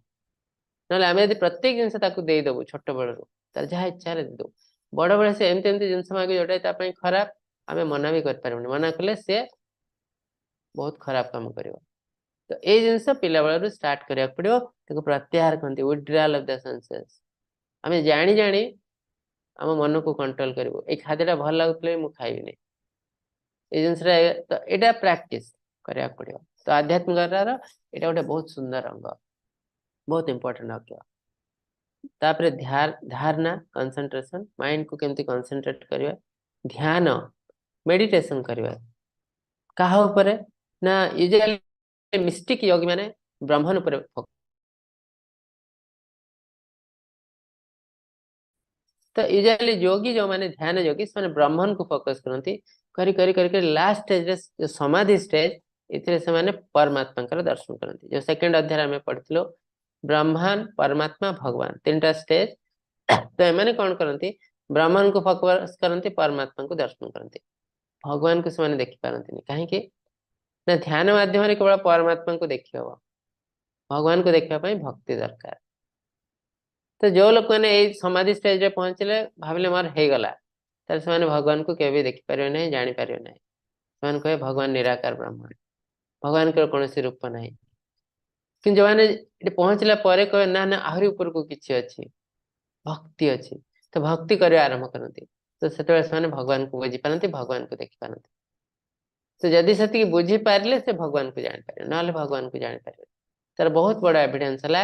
ନହେଲେ ଆମେ ଯଦି ପ୍ରତ୍ୟେକ ଜିନିଷ ତାକୁ ଦେଇଦବୁ, ଛୋଟ ବେଳରୁ ତାର ଯାହା ଇଚ୍ଛା ହେଲେ ଦେଇଦବୁ, ବଡ ବେଳେ ସେ ଏମିତି ଏମିତି ଜିନିଷ ମାଗିବ ଯୋଉଟା ତା ପାଇଁ ଖରାପ, ଆମେ ମନା ବି କରିପାରିବୁନି। ମନା କଲେ ସେ ବହୁତ ଖରାପ କାମ କରିବ। ତ ଏଇ ଜିନିଷ ପିଲାବେଳରୁ ଷ୍ଟାର୍ଟ କରିବାକୁ ପଡିବ। ତାକୁ ପ୍ରତ୍ୟାହାର କହନ୍ତି, ୱିଡ୍ରାଲ ଅଫ the senses. ଆମେ ଜାଣି ଜାଣି ଆମ ମନକୁ କଣ୍ଟ୍ରୋଲ କରିବୁ। ଏଇ ଖାଦ୍ୟଟା ଭଲ ଲାଗୁଥିଲେ ବି ମୁଁ ଖାଇବିନି, ଏଇ ଜିନିଷଟା। ତ ଏଇଟା ପ୍ରାକ୍ଟିସ କରିବାକୁ ପଡିବ। ତ ଆଧ୍ୟାତ୍ମିକତାର ଏଇଟା ଗୋଟେ ବହୁତ ସୁନ୍ଦର ଅଙ୍ଗ, ବହୁତ ଇମ୍ପୋର୍ଟାଣ୍ଟ ଅଙ୍ଗ। ତାପରେ ଧାରଣା, କନସେନ୍ଟ୍ରେସନ, ମାଇଣ୍ଡକୁ କେମିତି କନସେନ୍ଟ୍ରେଟ କରିବା, ଧ୍ୟାନ, ମେଡିଟେସନ କରିବା କାହା ଉପରେ ନା ୟୁଜୁଆଲି ମିଷ୍ଟିକ ୟୋଗୀ ମାନେ ବ୍ରହ୍ମନ ଉପରେ। ତ ୟୁଜୁଆଲି ଯୋଗୀ ଯୋଉମାନେ ଧ୍ୟାନ ଯୋଗୀ, ସେମାନେ ବ୍ରହ୍ମନକୁ ଫୋକସ କରନ୍ତି, କରି କରି କରି କରି ଲାଷ୍ଟ ଷ୍ଟେଜରେ, ସମାଧି ଷ୍ଟେଜ, ଏଥିରେ ସେମାନେ ପରମାତ୍ମାଙ୍କର ଦର୍ଶନ କରନ୍ତି। ଯୋଉ ସେକେଣ୍ଡ ଅଧ୍ୟାୟରେ ଆମେ ପଢିଥିଲୁ, ବ୍ରହ୍ମାନ, ପରମାତ୍ମା, ଭଗବାନ, ତିନିଟା ଷ୍ଟେଜ। ତ ଏମାନେ କଣ କରନ୍ତି? ବ୍ରହ୍ମନକୁ ଫୋକସ କରନ୍ତି, ପରମାତ୍ମାଙ୍କୁ ଦର୍ଶନ କରନ୍ତି, ଭଗବାନଙ୍କୁ ସେମାନେ ଦେଖିପାରନ୍ତିନି। କାହିଁକି ନା ଧ୍ୟାନ ମାଧ୍ୟମରେ କେବଳ ପରମାତ୍ମାଙ୍କୁ ଦେଖି ହବ, ଭଗବାନଙ୍କୁ ଦେଖିବା ପାଇଁ ଭକ୍ତି ଦରକାର। ତ ଯୋଉ ଲୋକମାନେ ଏଇ ସମାଧି ଷ୍ଟେଜରେ ପହଞ୍ଚିଲେ, ଭାବିଲେ ମୋର ହେଇଗଲା, ତାହେଲେ ସେମାନେ ଭଗବାନଙ୍କୁ କେବେ ବି ଦେଖିପାରିବେ ନାହିଁ, ଜାଣିପାରିବେ ନାହିଁ। ସେମାନେ କହିବେ ଭଗବାନ ନିରାକାର ବ୍ରହ୍ମ, ଭଗବାନଙ୍କର କୌଣସି ରୂପ ନାହିଁ। କିନ୍ତୁ ଯୋଉମାନେ ଏଠି ପହଞ୍ଚିଲା ପରେ କହିବେ ନା ନା, ଆହୁରି ଉପରକୁ କିଛି ଅଛି, ଭକ୍ତି ଅଛି, ତ ଭକ୍ତି କରିବା ଆରମ୍ଭ କରନ୍ତି। ତ ସେତେବେଳେ ସେମାନେ ଭଗବାନଙ୍କୁ ବୁଝିପାରନ୍ତି, ଭଗବାନଙ୍କୁ ଦେଖିପାରନ୍ତି। ତ ଯଦି ସେତିକି ବୁଝିପାରିଲେ ସେ ଭଗବାନଙ୍କୁ ଜାଣିପାରିବେ, ନହେଲେ ଭଗବାନଙ୍କୁ ଜାଣିପାରିବେ। ତାର ବହୁତ ବଡ ଏଭିଡେନ୍ସ ହେଲା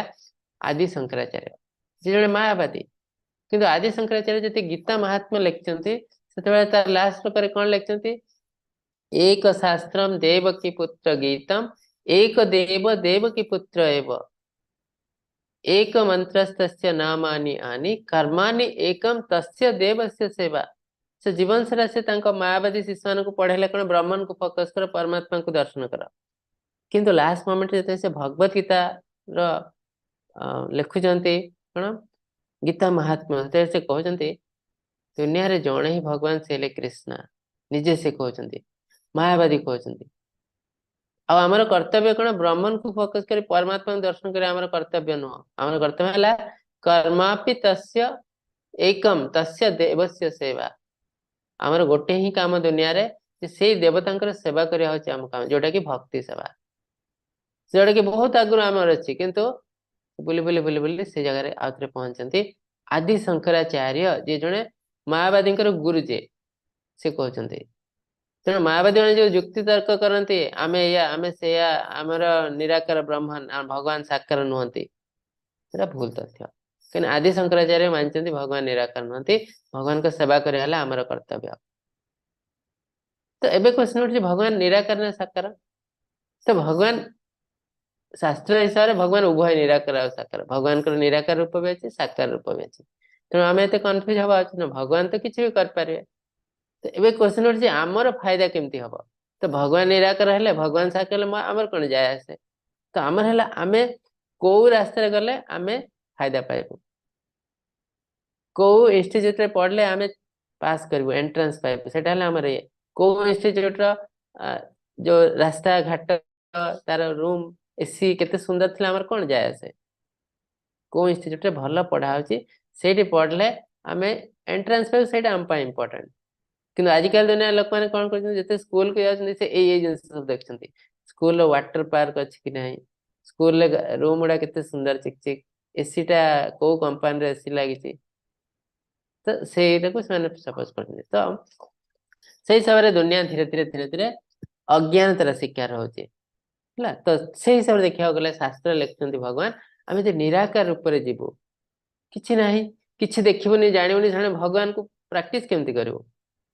ଆଦି ଶଙ୍କରାଚାର୍ଯ୍ୟ, ସେ ଜଣେ ମାୟାବାଦୀ। କିନ୍ତୁ ଆଦି ଶଙ୍କରାଚାର୍ଯ୍ୟ ଯେତେ ଗୀତା ମହାତ୍ମ୍ୟ ଲେଖିଛନ୍ତି, ସେତେବେଳେ ତାର ଲାଷ୍ଟ ଶ୍ଲୋକରେ କଣ ଲେଖିଛନ୍ତି? ଏକ ଶାସ୍ତ୍ରମ ଦେବକୀ ପୁତ୍ର ଗୀତମ, ଏକ ଦେବ ଦେବକୀ ପୁତ୍ର ଏବ, ଏକ ମନ୍ତ୍ରସ୍ତସ୍ୟ ନାମାନି ଆନି କର୍ମାନି ଏକମ ତସ୍ୟ ଦେବସ୍ୟ ସେବା। ସେ ଜୀବନ ସାରା ସେ ତାଙ୍କ ମାୟାବାଦୀ ଶିଷ୍ୟମାନଙ୍କୁ ପଢେଇଲେ କଣ? ବ୍ରହ୍ମନକୁ ଫୋକସ କର, ପରମାତ୍ମାଙ୍କୁ ଦର୍ଶନ କର। କିନ୍ତୁ ଲାଷ୍ଟ ମୋମେଣ୍ଟରେ ଯେତେବେଳେ ସେ ଭଗବତ ଗୀତା ର ଲେଖୁଛନ୍ତି କଣ, ଗୀତା ମହାତ୍ମ୍ୟ, ସେତେବେଳେ ସେ କହୁଛନ୍ତି ଦୁନିଆରେ ଜଣେ ହିଁ ଭଗବାନ, ସେ ହେଲେ କୃଷ୍ଣ। ନିଜେ ସେ କହୁଛନ୍ତି, ମାୟାବାଦୀ କହୁଛନ୍ତି। ଆଉ ଆମର କର୍ତ୍ତବ୍ୟ କଣ? ବ୍ରହ୍ମନକୁ ଫୋକସ କରି ପରମାତ୍ମାଙ୍କୁ ଦର୍ଶନ କରି ଆମର କର୍ତ୍ତବ୍ୟ ନୁହଁ। ଆମର କର୍ତ୍ତବ୍ୟ ହେଲା କର୍ମାପି ତସ୍ୟ ଏକମ ତସ୍ୟ ଦେବସ୍ୟ ସେବା। ଆମର ଗୋଟେ ହିଁ କାମ ଦୁନିଆରେ, ଯେ ସେଇ ଦେବତାଙ୍କର ସେବା କରିବା ହଉଛି ଆମ କାମ, ଯୋଉଟା କି ଭକ୍ତି ସେବା, ଯୋଉଟା କି ବହୁତ ଆଗରୁ ଆମର ଅଛି, କିନ୍ତୁ ବୁଲି ବୁଲି ବୁଲି ବୁଲି ସେ ଜାଗାରେ ଆଉଥରେ ପହଞ୍ଚନ୍ତି। ଆଦି ଶଙ୍କରାଚାର୍ଯ୍ୟ ଯିଏ ଜଣେ ମାୟାବାଦୀଙ୍କର ଗୁରୁ, ଯିଏ ସେ କହୁଛନ୍ତି, ତେଣୁ ମାୟାବାଦୀ ମାନେ ଯୋଉ ଯୁକ୍ତି ତର୍କ କରନ୍ତି, ଆମେ ଏଇଆ ଆମେ ସେଇଆ, ଆମର ନିରାକାର ବ୍ରହ୍ମ, ଭଗବାନ ସାକାର ନୁହନ୍ତି, ସେଟା ଭୁଲ ତଥ୍ୟ। କାହିଁକି ଆଦି ଶଙ୍କରାଚାର୍ଯ୍ୟ ମାନିଛନ୍ତି ଭଗବାନ ନିରାକାର ନୁହନ୍ତି, ଭଗବାନଙ୍କ ସେବା କରିବା ହେଲା ଆମର କର୍ତ୍ତବ୍ୟ। ତ ଏବେ କ୍ୱେଶ୍ଚନ ଉଠୁଛି, ଭଗବାନ ନିରାକାର ନା ସାକାର? ତ ଭଗବାନ ଶାସ୍ତ୍ର ହିସାବରେ ଭଗବାନ ଉଭୟ ନିରାକାର ଆଉ ସାକାର। ଭଗବାନଙ୍କର ନିରାକାର ରୂପ ବି ଅଛି, ସାକାର ରୂପ ବି ଅଛି। ତେଣୁ ଆମେ ଏତେ କନଫ୍ୟୁଜ ହବା ଅଛି ନା, ଭଗବାନ ତ କିଛି ବି କରିପାରିବେ। ତ ଏବେ କ୍ୱେଶ୍ଚନ ଉଠୁଛି, ଆମର ଫାଇଦା କେମିତି ହବ? ତ ଭଗବାନ ନିରାକାର ହେଲେ, ଭଗବାନ ସାକାର ହେଲେ ଆମର କଣ ଯାଏ ଆସେ? ତ ଆମର ହେଲା ଆମେ କୋଉ ରାସ୍ତାରେ ଗଲେ ଆମେ ଫାଇଦା ପାଇବୁ, କୋଉ ଇନଷ୍ଟିଚ୍ୟୁଟରେ ପଢିଲେ ଆମେ ପାସ୍ କରିବୁ, ଏଣ୍ଟ୍ରାନ୍ସ ପାଇବୁ, ସେଟା ହେଲା ଆମର ଇଏ। କୋଉ ଇନଷ୍ଟିଚ୍ୟୁଟର ଯୋଉ ରାସ୍ତାଘାଟ, ତାର ରୁମ୍, ଏସି କେତେ ସୁନ୍ଦର ଥିଲା, ଆମର କଣ ଯାଏ ଆସେ? କୋଉ ଇନଷ୍ଟିଚ୍ୟୁଟରେ ଭଲ ପଢା ହଉଛି ସେଇଠି ପଢିଲେ ଆମେ ଏଣ୍ଟ୍ରାନ୍ସ ପାଇବୁ, ସେଇଟା ଆମ ପାଇଁ ଇମ୍ପୋର୍ଟାଣ୍ଟ। କିନ୍ତୁ ଆଜିକାଲି ଦୁନିଆ ଲୋକମାନେ କଣ କରୁଛନ୍ତି, ଯେତେ ସ୍କୁଲକୁ ଯାଉଛନ୍ତି ସେ ଏଇ ଏଇ ଜିନିଷ ସବୁ ଦେଖୁଛନ୍ତି। ସ୍କୁଲର ୱାଟର ପାର୍କ ଅଛି କି ନାହିଁ, ସ୍କୁଲରେ ରୁମ୍ ଗୁଡା କେତେ ସୁନ୍ଦର ଚିକ୍ ଚିକ୍, ଏସି ଟା କୋଉ କମ୍ପାନୀର ଏସି ଲାଗିଛି, ତ ସେଇଟାକୁ ସେମାନେ ସପୋଜ କରୁଛନ୍ତି। ତ ସେଇ ହିସାବରେ ଦୁନିଆ ଧୀରେ ଧୀରେ ଧୀରେ ଧୀରେ ଅଜ୍ଞାନତାର ଶିକାର ହଉଛି ହେଲା। ତ ସେଇ ହିସାବରେ ଦେଖିବାକୁ ଗଲେ ଶାସ୍ତ୍ର ଲେଖୁଛନ୍ତି ଭଗବାନ, ଆମେ ଯଦି ନିରାକାର ରୂପରେ ଯିବୁ, କିଛି ନାହିଁ, କିଛି ଦେଖିବୁନି, ଜାଣିବୁନି, ସେମାନେ ଭଗବାନଙ୍କୁ ପ୍ରାକ୍ଟିସ କେମିତି କରିବୁ?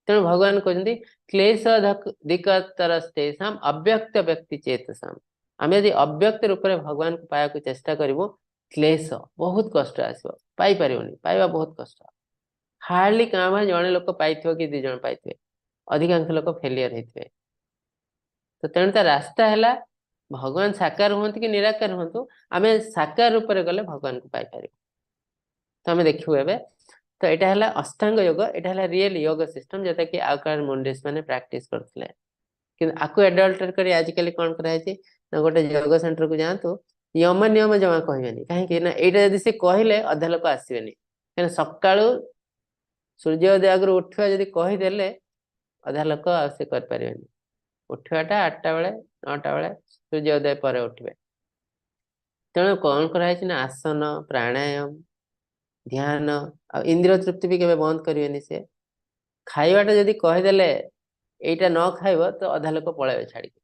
ତେଣୁ ଭଗବାନ କହୁଛନ୍ତି କ୍ଲେଶ ଦିକତରସ୍ତେଷାମ ଅବ୍ୟକ୍ତ ବ୍ୟକ୍ତି ଚେତସାମ। ଆମେ ଯଦି ଅବ୍ୟକ୍ତ ରୂପରେ ଭଗବାନଙ୍କୁ ପାଇବାକୁ ଚେଷ୍ଟା କରିବୁ, କ୍ଲେଶ ବହୁତ କଷ୍ଟ ଆସିବ, ପାଇପାରିବୁନି, ପାଇବା ବହୁତ କଷ୍ଟ। ହାର୍ଡଲି କାଁ ଭାଁ ଜଣେ ଲୋକ ପାଇଥିବ କି ଦି ଜଣ ପାଇଥିବେ, ଅଧିକାଂଶ ଲୋକ ଫେଲିୟର ହେଇଥିବେ। ତ ତେଣୁ ତା ରାସ୍ତା ହେଲା ଭଗବାନ ସାକାର ହୁଅନ୍ତୁ କି ନିରାକାର ହୁଅନ୍ତୁ, ଆମେ ସାକାର ରୂପରେ ଗଲେ ଭଗବାନଙ୍କୁ ପାଇପାରିବୁ। ତ ଆମେ ଦେଖିବୁ ଏବେ। ତ ଏଇଟା ହେଲା ଅଷ୍ଟାଙ୍ଗ ଯୋଗ, ଏଇଟା ହେଲା ରିଏଲ ଯୋଗ ସିଷ୍ଟମ, ଯୋଉଟା କି ଆଗକାଳ ମୁନିଋଷି ମାନେ ପ୍ରାକ୍ଟିସ କରୁଥିଲେ। କିନ୍ତୁ ଆକୁ ଆଡଲ୍ଟର କରି ଆଜିକାଲି କଣ କରାହେଇଛି ନା, ଗୋଟେ ଯୋଗ ସେଣ୍ଟରକୁ ଯାଆନ୍ତୁ, ୟମ ନିୟମ ଜମା କହିବେନି। କାହିଁକି ନା ଏଇଟା ଯଦି ସେ କହିଲେ ଅଧା ଲୋକ ଆସିବେନି। କାହିଁକିନା ସକାଳୁ ସୂର୍ଯ୍ୟୋଦୟ ଆଗରୁ ଉଠିବା ଯଦି କହିଦେଲେ ଅଧା ଲୋକ ଆଉ ସେ କରିପାରିବେନି। ଉଠିବାଟା 8ଟା ବେଳେ 9ଟା ବେଳେ ସୂର୍ଯ୍ୟୋଦୟ ପରେ ଉଠିବେ। ତେଣୁ କଣ କରାହେଇଛି ନା ଆସନ, ପ୍ରାଣାୟାମ, ଧ୍ୟାନ ଆଉ ଇନ୍ଦ୍ରିୟ ତୃପ୍ତି ବି କେବେ ବନ୍ଦ କରିବେନି। ସେ ଖାଇବାଟା ଯଦି କହିଦେଲେ ଏଇଟା ନ ଖାଇବ ତ ଅଧା ଲୋକ ପଳେଇବେ ଛାଡିକି।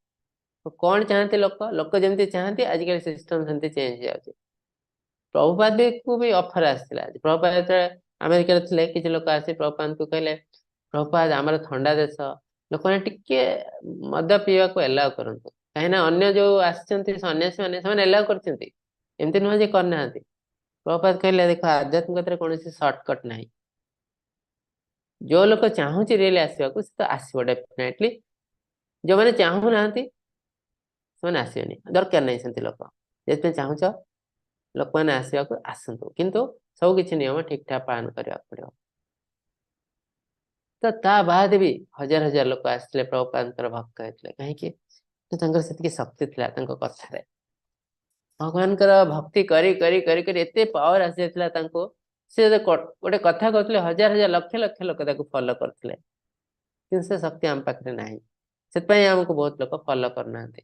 କଣ ଚାହାନ୍ତି ଲୋକ, ଲୋକ ଯେମିତି ଚାହାନ୍ତି ଆଜିକାଲି ସିଷ୍ଟମ ସେମିତି ଚେଞ୍ଜ ହେଇଯାଉଛି। ପ୍ରଭୁପାଦକୁ ବି ଅଫର ଆସିଥିଲା। ପ୍ରଭୁପାଦ ଯେତେବେଳେ ଆମେରିକାରେ ଥିଲେ, କିଛି ଲୋକ ଆସି ପ୍ରଭୁପାଦଙ୍କୁ କହିଲେ, ପ୍ରଭୁପାଦ ଆମର ଥଣ୍ଡା ଦେଶ, ଲୋକମାନେ ଟିକେ ମଦ ପିଇବାକୁ ଏଲାଉ କରନ୍ତୁ। କାହିଁକିନା ଅନ୍ୟ ଯୋଉ ଆସିଛନ୍ତି ସନ୍ନ୍ୟାସୀ ମାନେ, ସେମାନେ ଏଲାଉ କରିଛନ୍ତି, ଏମିତି ନୁହଁ ଯେ କରିନାହାନ୍ତି। ପ୍ରଭୁପାଦ କହିଲେ ଦେଖ, ଆଧ୍ୟାତ୍ମିକତାରେ କୌଣସି ସର୍ଟକଟ ନାହିଁ। ଯୋଉ ଲୋକ ଚାହୁଁଛି ରିଏଲି ଆସିବାକୁ ସେ ତ ଆସିବ ଡେଫିନେଟଲି, ଯୋଉମାନେ ଚାହୁଁନାହାନ୍ତି ସେମାନେ ଆସିବେନି, ଦରକାର ନାହିଁ ସେମିତି ଲୋକ। ଯେତେ ଚାହୁଁଛ ଲୋକମାନେ ଆସିବାକୁ ଆସନ୍ତୁ, କିନ୍ତୁ ସବୁ କିଛି ନିୟମ ଠିକ ଠାକ ପାଳନ କରିବାକୁ ପଡିବ। ତ ତା ବାଦ ବି ହଜାର ହଜାର ଲୋକ ଆସିଥିଲେ ପ୍ରଭୁପାଦଙ୍କର ଭକ୍ତ ହେଇଥିଲେ। କାହିଁକି? ତାଙ୍କର ସେତିକି ଶକ୍ତି ଥିଲା ତାଙ୍କ କଥାରେ। ଭଗବାନଙ୍କର ଭକ୍ତି କରି କରି କରି କରି ଏତେ ପାୱାର ଆସିଯାଇଥିଲା ତାଙ୍କୁ, ସେ ଗୋଟେ କଥା କହୁଥିଲେ ହଜାର ହଜାର ଲକ୍ଷ ଲକ୍ଷ ଲୋକ ତାକୁ ଫଲୋ କରୁଥିଲେ। କିନ୍ତୁ ସେ ଶକ୍ତି ଆମ ପାଖରେ ନାହିଁ, ସେଥିପାଇଁ ଆମକୁ ବହୁତ ଲୋକ ଫଲୋ କରୁନାହାନ୍ତି।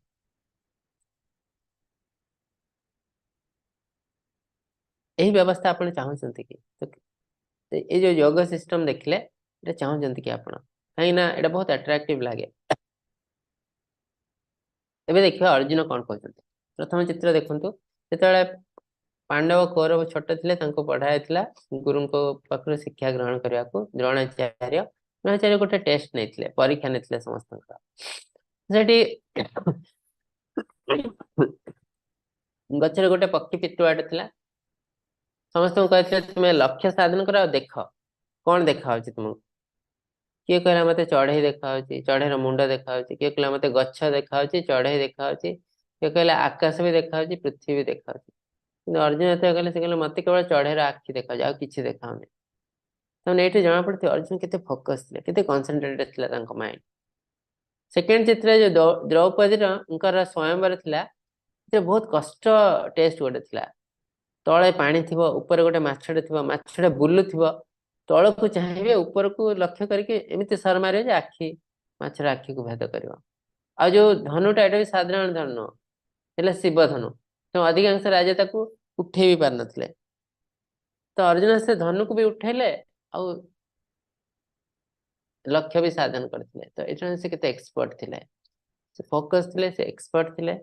ଏହି ବ୍ୟବସ୍ଥା ଆପଣ ଚାହୁଁଛନ୍ତି କି? ଏଇ ଯୋଉ ଯୋଗ ସିଷ୍ଟମ ଦେଖିଲେ ଏଇଟା ଚାହୁଁଛନ୍ତି କି ଆପଣ? କାହିଁକି ନା ଏଇଟା ବହୁତ ଆଟ୍ରାକ୍ଟିଭ ଲାଗେ। ଏବେ ଦେଖିବା ଅର୍ଜୁନ କଣ କହୁଛନ୍ତି। ପ୍ରଥମ ଚିତ୍ର ଦେଖନ୍ତୁ, ଯେତେବେଳେ ପାଣ୍ଡବ କୌରବ ଛୋଟ ଥିଲେ ତାଙ୍କୁ ପଢା ଯାଇଥିଲା ଗୁରୁଙ୍କ ପାଖରୁ ଶିକ୍ଷା ଗ୍ରହଣ କରିବାକୁ। ଦ୍ରୋଣାଚାର୍ଯ୍ୟ, ଦ୍ରୋଣାଚାର୍ଯ୍ୟ ଗୋଟେ ଟେଷ୍ଟ ନେଇଥିଲେ, ପରୀକ୍ଷା ନେଇଥିଲେ ସମସ୍ତଙ୍କର। ସେଠି ଗଛରେ ଗୋଟେ ପକ୍ଷୀ ପିତୁଆଟେ ଥିଲା। ସମସ୍ତଙ୍କୁ କହିଥିଲେ ତୁମେ ଲକ୍ଷ୍ୟ ସାଧନ କର ଆଉ ଦେଖ କଣ ଦେଖା ହଉଛି ତୁମକୁ। କିଏ କହିଲା ମତେ ଚଢେଇ ଦେଖା ହଉଛି, ଚଢେଇର ମୁଣ୍ଡ ଦେଖା ହଉଛି। କିଏ କହିଲା ମତେ ଗଛ ଦେଖା ହଉଛି, ଚଢେଇ ଦେଖା ହଉଛି। କିଏ କହିଲା ଆକାଶ ବି ଦେଖା ହଉଛି, ପୃଥିବୀ ବି ଦେଖା ହଉଛି। କିନ୍ତୁ ଅର୍ଜୁନ ଯେତେବେଳେ କହିଲେ, ସେ କହିଲେ ମତେ କେବଳ ଚଢେଇର ଆଖି ଦେଖାଯାଉଛି, ଆଉ କିଛି ଦେଖାହଉନି। ତାମାନେ ଏଇଠି ଜଣା ପଡୁଥିବ ଅର୍ଜୁନ କେତେ ଫୋକସ ଥିଲେ, କେତେ କନସେନ୍ଟ୍ରେଟେଡ ଥିଲା ତାଙ୍କ ମାଇଣ୍ଡ। ସେକେଣ୍ଡ ଚିତ୍ରରେ ଯୋଉ ଦ୍ରୌପଦୀଙ୍କର ସ୍ୱୟଂବର ଥିଲା, ସେ ବହୁତ କଷ୍ଟ ଟେଷ୍ଟ ଗୋଟେ ଥିଲା। ତଳେ ପାଣି ଥିବ, ଉପରେ ଗୋଟେ ମାଛଟେ ଥିବ, ମାଛଟା ବୁଲୁଥିବ, ତଳକୁ ଚାହିଁବେ, ଉପରକୁ ଲକ୍ଷ୍ୟ କରିକି ଏମିତି ଶର ମାରିବେ ଯେ ଆଖି, ମାଛର ଆଖିକୁ ଭେଦ କରିବ। ଆଉ ଯୋଉ ଧନୁଟା, ଏଇଟା ବି ସାଧାରଣ ଧନୁ ନୁହଁ, ହେଲେ ଶିବ ଧନୁ। ତ ଅଧିକାଂଶ ରାଜା ତାକୁ ଉଠେଇ ବି ପାରିନଥିଲେ। ତ ଅର୍ଜୁନ ସେ ଧନୁକୁ ବି ଉଠେଇଲେ ଆଉ ଲକ୍ଷ୍ୟ ବି ସାଧନ କରିଥିଲେ। ତ ଏଥିରେ ସେ କେତେ ଏକ୍ସପର୍ଟ ଥିଲେ, ସେ ଫୋକସ ଥିଲେ, ସେ ଏକ୍ସପର୍ଟ ଥିଲେ।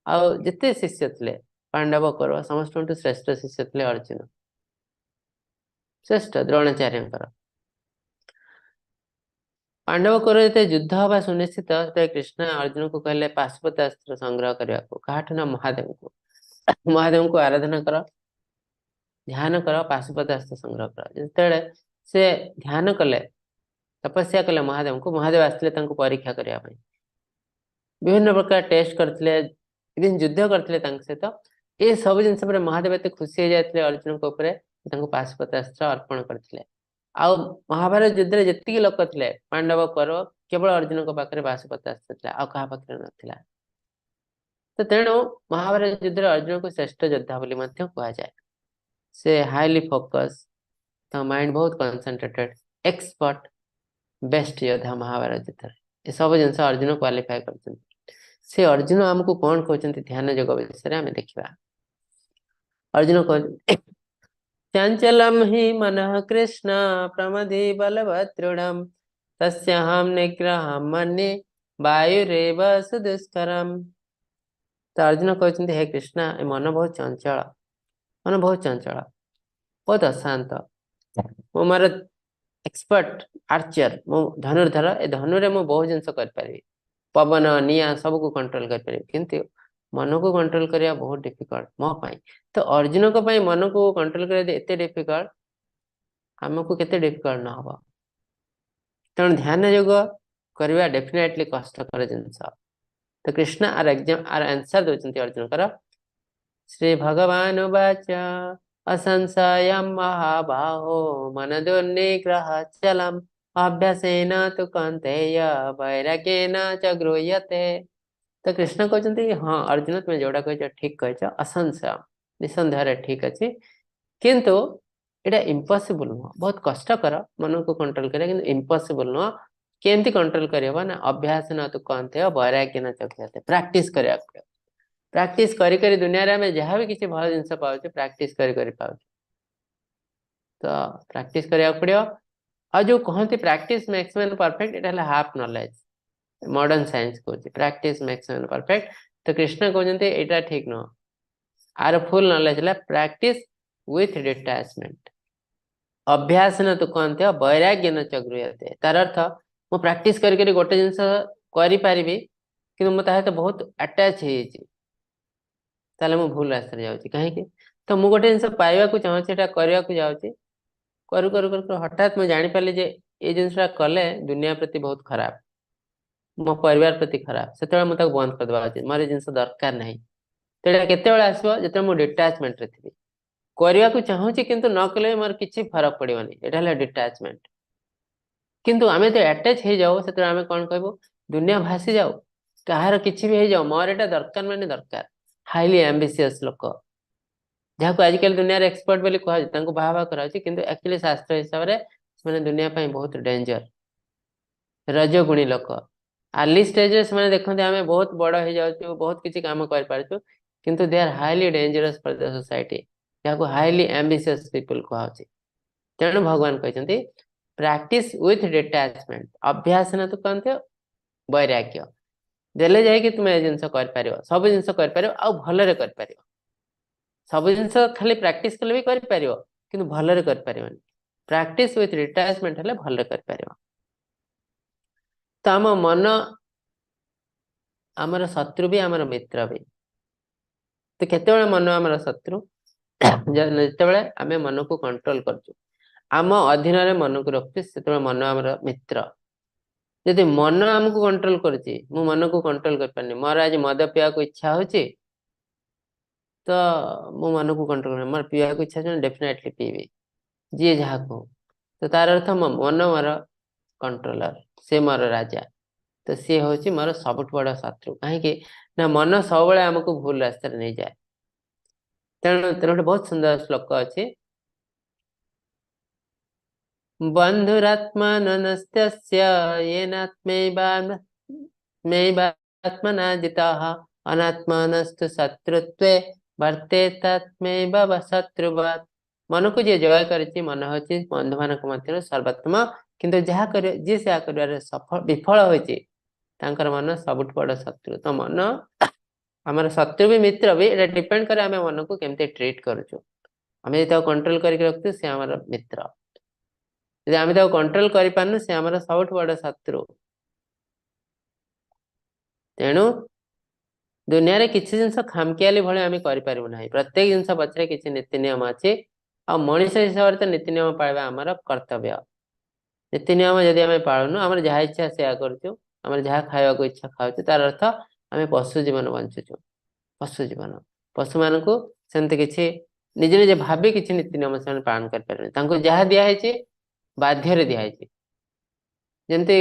ଆଉ ଯେତେ ଶିଷ୍ୟ ଥିଲେ ପାଣ୍ଡବ, କୌରବ, ସମସ୍ତଙ୍କଠୁ ଶ୍ରେଷ୍ଠ ଶିଷ୍ୟ ଥିଲେ ଅର୍ଜୁନ, ଶ୍ରେଷ୍ଠ ଦ୍ରୋଣାଚାର୍ଯ୍ୟଙ୍କର। ପାଣ୍ଡବ କୌରବ ଯେତେ ଯୁଦ୍ଧ ହବା ସୁନିଶ୍ଚିତ, ସେତେବେଳେ କୃଷ୍ଣ ଅର୍ଜୁନକୁ କହିଲେ ପାଶୁପତାସ୍ତ୍ର ସଂଗ୍ରହ କରିବାକୁ। କାହାଠୁ ନା ମହାଦେବଙ୍କୁ। ମହାଦେବଙ୍କୁ ଆରାଧନା କର, ଧ୍ୟାନ କର, ପାଶୁପତାସ୍ତ୍ର ସଂଗ୍ରହ କର। ଯେତେବେଳେ ସେ ଧ୍ୟାନ କଲେ, ତପସ୍ୟା କଲେ ମହାଦେବଙ୍କୁ, ମହାଦେବ ଆସିଥିଲେ ତାଙ୍କୁ ପରୀକ୍ଷା କରିବା ପାଇଁ। ବିଭିନ୍ନ ପ୍ରକାର ଟେଷ୍ଟ କରିଥିଲେ, ଇଭିନ୍ ଯୁଦ୍ଧ କରିଥିଲେ ତାଙ୍କ ସହିତ। ଏ ସବୁ ଜିନିଷ ପରେ ମହାଦେବ ଏତେ ଖୁସି ହେଇଯାଇଥିଲେ ଅର୍ଜୁନଙ୍କ ଉପରେ, ତାଙ୍କୁ ପାଶୁପତାସ୍ତ୍ର ଅର୍ପଣ କରିଥିଲେ। ଆଉ ମହାଭାରତ ଯୁଦ୍ଧରେ ଯେତିକି ଲୋକ ଥିଲେ ପାଣ୍ଡବ, କୌରବ, କେବଳ ଅର୍ଜୁନଙ୍କ ପାଖରେ ପାଶୁପତାସ୍ତ୍ର ଥିଲା, ଆଉ କାହା ପାଖରେ ନଥିଲା। ତ ତେଣୁ ମହାଭାରତ ଯୁଦ୍ଧରେ ଅର୍ଜୁନଙ୍କୁ ଶ୍ରେଷ୍ଠ ଯୋଦ୍ଧା ବୋଲି ମଧ୍ୟ କୁହାଯାଏ। ସେ ହାଇଲି ଫୋକସ, ତାଙ୍କ ମାଇଣ୍ଡ ବହୁତ କନସେନ୍ଟ୍ରେଟେଡ, ଏକ୍ସପର୍ଟ, ବେଷ୍ଟ ଯୋଦ୍ଧା ମହାଭାରତ ଯୁଦ୍ଧରେ। ଏସବୁ ଜିନିଷ ଅର୍ଜୁନ କ୍ୱାଲିଫାଏ କରିଛନ୍ତି। ସେ ଅର୍ଜୁନ ଆମକୁ କଣ କହୁଛନ୍ତି ଧ୍ୟାନ ଯୋଗ ବିଷୟରେ ଆମେ ଦେଖିବା। ଅର୍ଜୁନ କହୁଛନ୍ତି, ଚଞ୍ଚଲମ ହି ମନଃ କୃଷ୍ଣ ପ୍ରମଦି ବଲବଦୃଢ଼ମ୍ ତସ୍ୟାହଂ ନିଗ୍ରହଂ ମନ୍ୟେ ବାୟୁରେବ ସୁଦୁଷ୍କରମ୍। ତ ଅର୍ଜୁନ କହୁଛନ୍ତି, ହେ କୃଷ୍ଣ, ଏ ମନ ବହୁତ ଚଞ୍ଚଳ, ମନ ବହୁତ ଚଞ୍ଚଳ, ବହୁତ ଅଶାନ୍ତ। ମୁଁ ମୋର ଏକ୍ସପର୍ଟ ଆର୍ଚର, ମୁଁ ଧନୁର୍ଧର, ଏ ଧନୁରେ ମୁଁ ବହୁତ ଜିନିଷ କରିପାରିବି, ପବନ, ନିଆଁ ସବୁକୁ କଣ୍ଟ୍ରୋଲ କରିପାରିବି, କିନ୍ତୁ ମନକୁ କଣ୍ଟ୍ରୋଲ କରିବା ବହୁତ ଡିଫିକଲ୍ଟ ମୋ ପାଇଁ। ତ ଅର୍ଜୁନଙ୍କ ପାଇଁ ମନକୁ କଣ୍ଟ୍ରୋଲ କରିବା ଏତେ ଡିଫିକଲ୍ଟ, ଆମକୁ କେତେ ଡିଫିକଲ୍ଟ ନ ହବ। ତେଣୁ ଧ୍ୟାନ ଯୋଗ କରିବା ଡେଫିନେଟଲି କଷ୍ଟକର ଜିନିଷ। ତ କୃଷ୍ଣ ଆର ଏକ୍ଜାମ, ଆର ଆନ୍ସର ଦଉଛନ୍ତି ଅର୍ଜୁନଙ୍କର। ଶ୍ରୀ ଭଗବାନ ଉବାଚ ଅସଂଶୟಂ ମହାବାହୋ ମନ ଦୁର୍ନିଗ୍ରହ ଚଲମ୍ ଅଭ୍ୟାସେନ ତୁ କୌନ୍ତେୟ ବୈରାଗ୍ୟେନ ଚ ଗୃହ୍ୟତେ। ତ କୃଷ୍ଣ କହୁଛନ୍ତି, ହଁ ଅର୍ଜୁନ, ତୁମେ ଯୋଉଟା କହିଛ ଠିକ କହିଛ, ଅସଂଶୟ, ନିଃସନ୍ଦେହରେ ଠିକ ଅଛି, କିନ୍ତୁ ଏଇଟା ଇମ୍ପସିବୁଲ ନୁହଁ। ବହୁତ କଷ୍ଟକର ମନକୁ କଣ୍ଟ୍ରୋଲ କରିବା, କିନ୍ତୁ ଇମ୍ପସିବୁଲ ନୁହଁ। କେମିତି କଣ୍ଟ୍ରୋଲ କରିହବ ନା ଅଭ୍ୟାସ ନ ତୁ କୌନ୍ତେୟ ବୈରାଗ୍ୟେନ ଚ ଗୃହ୍ୟତେ, ପ୍ରାକ୍ଟିସ କରିବାକୁ ପଡିବ। ପ୍ରାକ୍ଟିସ କରି କରି ଦୁନିଆରେ ଆମେ ଯାହା ବି କିଛି ଭଲ ଜିନିଷ ପାଉଛେ, ପ୍ରାକ୍ଟିସ କରି କରି ପାଉଛେ। ତ ପ୍ରାକ୍ଟିସ କରିବାକୁ ପଡିବ। ଆଉ ଯୋଉ କହନ୍ତି ପ୍ରାକ୍ଟିସ ମେକ୍ସ ମ୍ୟାନ ପରଫେକ୍ଟ, ଏଇଟା ହେଲା ହାଫ ନଲେଜ। ମଡର୍ନ ସାଇନ୍ସ କହୁଛି ପ୍ରାକ୍ଟିସ ମେକ୍ସ ମ୍ୟାନ ପରଫେକ୍ଟ। ତ କୃଷ୍ଣ କହୁଛନ୍ତି ଏଇଟା ଠିକ ନୁହଁ, ଆର ଫୁଲ ନଲେଜ ହେଲା ପ୍ରାକ୍ଟିସ ୱିଥ ଡିଟାଚମେଣ୍ଟ। ଅଭ୍ୟାସ ନ ତୁ କୌନ୍ତେୟ ବୈରାଗ୍ୟ ନ ଚ ଗୃହ୍ୟତେ। ତାର ଅର୍ଥ ମୁଁ ପ୍ରାକ୍ଟିସ କରି କରି ଗୋଟେ ଜିନିଷ କରିପାରିବି, କିନ୍ତୁ ମୁଁ ତା ସହିତ ବହୁତ ଆଟାଚ ହେଇଯାଇଛି, ତାହେଲେ ମୁଁ ଭୁଲ ରାସ୍ତାରେ ଯାଉଛି। କାହିଁକି ତ ମୁଁ ଗୋଟେ ଜିନିଷ ପାଇବାକୁ ଚାହୁଁଛି, ଏଟା କରିବାକୁ ଯାଉଛି, କରୁ କରୁ କରୁ କରୁ ହଠାତ୍ ମୁଁ ଜାଣିପାରିଲି ଯେ ଏଇ ଜିନିଷଟା କଲେ ଦୁନିଆ ପ୍ରତି ବହୁତ ଖରାପ, ମୋ ପରିବାର ପ୍ରତି ଖରାପ, ସେତେବେଳେ ମୁଁ ତାକୁ ବନ୍ଦ କରିଦେବା ଉଚିତ, ମୋର ଏ ଜିନିଷ ଦରକାର ନାହିଁ। ତ ଏଇଟା କେତେବେଳେ ଆସିବ? ଯେତେବେଳେ ମୁଁ ଡିଟାଚମେଣ୍ଟରେ ଥିବି, କରିବାକୁ ଚାହୁଁଛି କିନ୍ତୁ ନ କଲେ ବି ମୋର କିଛି ଫରକ ପଡିବନି, ଏଇଟା ହେଲା ଡିଟାଚମେଣ୍ଟ। କିନ୍ତୁ ଆମେ ଯେତେବେଳେ ଆଟାଚ ହେଇଯାଉ, ସେତେବେଳେ ଆମେ କଣ କହିବୁ, ଦୁନିଆ ଭାସି ଯାଉ, କାହାର କିଛି ବି ହେଇଯାଉ, ମୋର ଏଇଟା ଦରକାର ମାନେ ଦରକାର। ହାଇଲି ଆମ୍ବିସିୟସ ଲୋକ, ଯାହାକୁ ଆଜିକାଲି ଦୁନିଆରେ ଏକ୍ସପର୍ଟ ବୋଲି କୁହାଯାଉଛି, ତାଙ୍କୁ ବାହା ବାହା କରାଯାଉଛି, କିନ୍ତୁ ଆକ୍ଚୁଆଲି ଶାସ୍ତ୍ର ହିସାବରେ ସେମାନେ ଦୁନିଆ ପାଇଁ ବହୁତ ଡେଞ୍ଜର, ରଜଗୁଣୀ ଲୋକ। ଆର୍ଲି ଷ୍ଟେଜରେ ସେମାନେ ଦେଖନ୍ତି ଆମେ ବହୁତ ବଡ ହେଇଯାଉଛୁ, ବହୁତ କିଛି କାମ କରିପାରୁଛୁ, କିନ୍ତୁ they are highly dangerous for the society, ଯାହାକୁ ହାଇଲି ଆମ୍ବିସିୟସ ପିପୁଲ କୁହାଯାଉଛି। ତେଣୁ ଭଗବାନ କହିଛନ୍ତି ପ୍ରାକ୍ଟିସ ୱିଥ ଡିଟାଚମେଣ୍ଟ, ଅଭ୍ୟାସ ନ ତ କହନ୍ତି ବୈରାଗ୍ୟ ଦେଲେ ଯାଇକି ତୁମେ ଏ ଜିନିଷ କରିପାରିବ, ସବୁ ଜିନିଷ କରିପାରିବ, ଆଉ ଭଲରେ କରିପାରିବ। ସବୁ ଜିନିଷ ଖାଲି ପ୍ରାକ୍ଟିସ କଲେ ବି କରିପାରିବ, କିନ୍ତୁ ଭଲରେ କରିପାରିବନି। ପ୍ରାକ୍ଟିସ ୱିଥ ଡିଟାଚମେଣ୍ଟ ହେଲେ ଭଲରେ କରିପାରିବ। ତ ଆମ ମନ ଆମର ଶତ୍ରୁ ବି, ଆମର ମିତ୍ର ବି। ତ କେତେବେଳେ ମନ ଆମର ଶତ୍ରୁ? ଯେତେବେଳେ ଆମେ ମନକୁ କଣ୍ଟ୍ରୋଲ କରୁଛୁ, ଆମ ଅଧୀନରେ ମନକୁ ରଖୁଛୁ, ସେତେବେଳେ ମନ ଆମର ମିତ୍ର। ଯଦି ମନ ଆମକୁ କଣ୍ଟ୍ରୋଲ କରୁଛି, ମୁଁ ମନକୁ କଣ୍ଟ୍ରୋଲ କରିପାରୁନି, ମୋର ଆଜି ମଦ ପିଇବାକୁ ଇଚ୍ଛା ହଉଛି, ତ ମୁଁ ମନକୁ କଣ୍ଟ୍ରୋଲ କରିବି, ମୋର ପିଇବାକୁ ଇଚ୍ଛା ଅଛି ଡେଫିନେଟଲି ପିଇବି, ଯିଏ ଯାହା କହୁ। ତ ତାର ଅର୍ଥ ମୋ ମନ ମୋର କଣ୍ଟ୍ରୋଲର, ସେ ମୋର ରାଜା, ତ ସିଏ ହଉଛି ମୋର ସବୁଠୁ ବଡ ଶତ୍ରୁ। କାହିଁକି ନା ମନ ସବୁବେଳେ ଆମକୁ ଭୁଲ ରାସ୍ତାରେ ନେଇଯାଏ। ତେଣୁ ତେଣୁ ଗୋଟେ ବହୁତ ସୁନ୍ଦର ଶ୍ଲୋକ ଅଛି। ବନ୍ଧୁରାତ୍ମନସ୍ତ୍ୟସ୍ୟ येनात्मैवात्मना जितः ଅନାତ୍ମନସ୍ତୁ ଶତ୍ରୁତ୍ୱେ ବର୍ତ୍ତେତାତ୍ମୈବ ଶତ୍ରୁବତ୍। ମନକୁ ଯିଏ ଜୟ କରିଛି, ମନ ହେଉଛି ବନ୍ଧୁମାନଙ୍କ ମଧ୍ୟରୁ ସର୍ବୋତ୍ତମ, କିନ୍ତୁ ଯାହା କରିବ, ଯିଏ ସେୟା କରିବାରେ ସଫଳ ବିଫଳ ହୋଇଛି, ତାଙ୍କର ମନ ସବୁଠୁ ବଡ ଶତ୍ରୁ। ତ ମନ ଆମର ଶତ୍ରୁ ବି ମିତ୍ର ବି, ଏଇଟା ଡିପେଣ୍ଡ କରେ ଆମେ ମନକୁ କେମିତି ଟ୍ରିଟ୍ କରୁଛୁ। ଆମେ ଯଦି ତାକୁ କଣ୍ଟ୍ରୋଲ କରିକି ରଖୁଛୁ, ସେ ଆମର ମିତ୍ର। ଯଦି ଆମେ ତାକୁ କଣ୍ଟ୍ରୋଲ କରିପାରୁନୁ, ସେ ଆମର ସବୁଠୁ ବଡ ଶତ୍ରୁ। ତେଣୁ ଦୁନିଆରେ କିଛି ଜିନିଷ ଖାମଖିଆଲି ଭଳି ଆମେ କରିପାରିବୁ ନାହିଁ। ପ୍ରତ୍ୟେକ ଜିନିଷ ପଛରେ କିଛି ନୀତି ନିୟମ ଅଛି। ଆଉ ମଣିଷ ହିସାବରେ ତ ନୀତି ନିୟମ ପାଳିବା ଆମର କର୍ତ୍ତବ୍ୟ। ନୀତି ନିୟମ ଯଦି ଆମେ ପାଳୁନୁ, ଆମର ଯାହା ଇଚ୍ଛା ସେୟା କରୁଛୁ, ଆମର ଯାହା ଖାଇବାକୁ ଇଚ୍ଛା ଖାଉଛୁ, ତାର ଅର୍ଥ ଆମେ ପଶୁ ଜୀବନ ବଞ୍ଚୁଛୁ। ପଶୁ ଜୀବନ, ପଶୁମାନଙ୍କୁ ସେମିତି କିଛି ନିଜେ ନିଜେ ଭାବି କିଛି ନୀତି ନିୟମ ସେମାନେ ପାଳନ କରିପାରିବେନି। ତାଙ୍କୁ ଯାହା ଦିଆହେଇଛି ବାଧ୍ୟରେ ଦିଆହେଇଛି। ଯେମିତି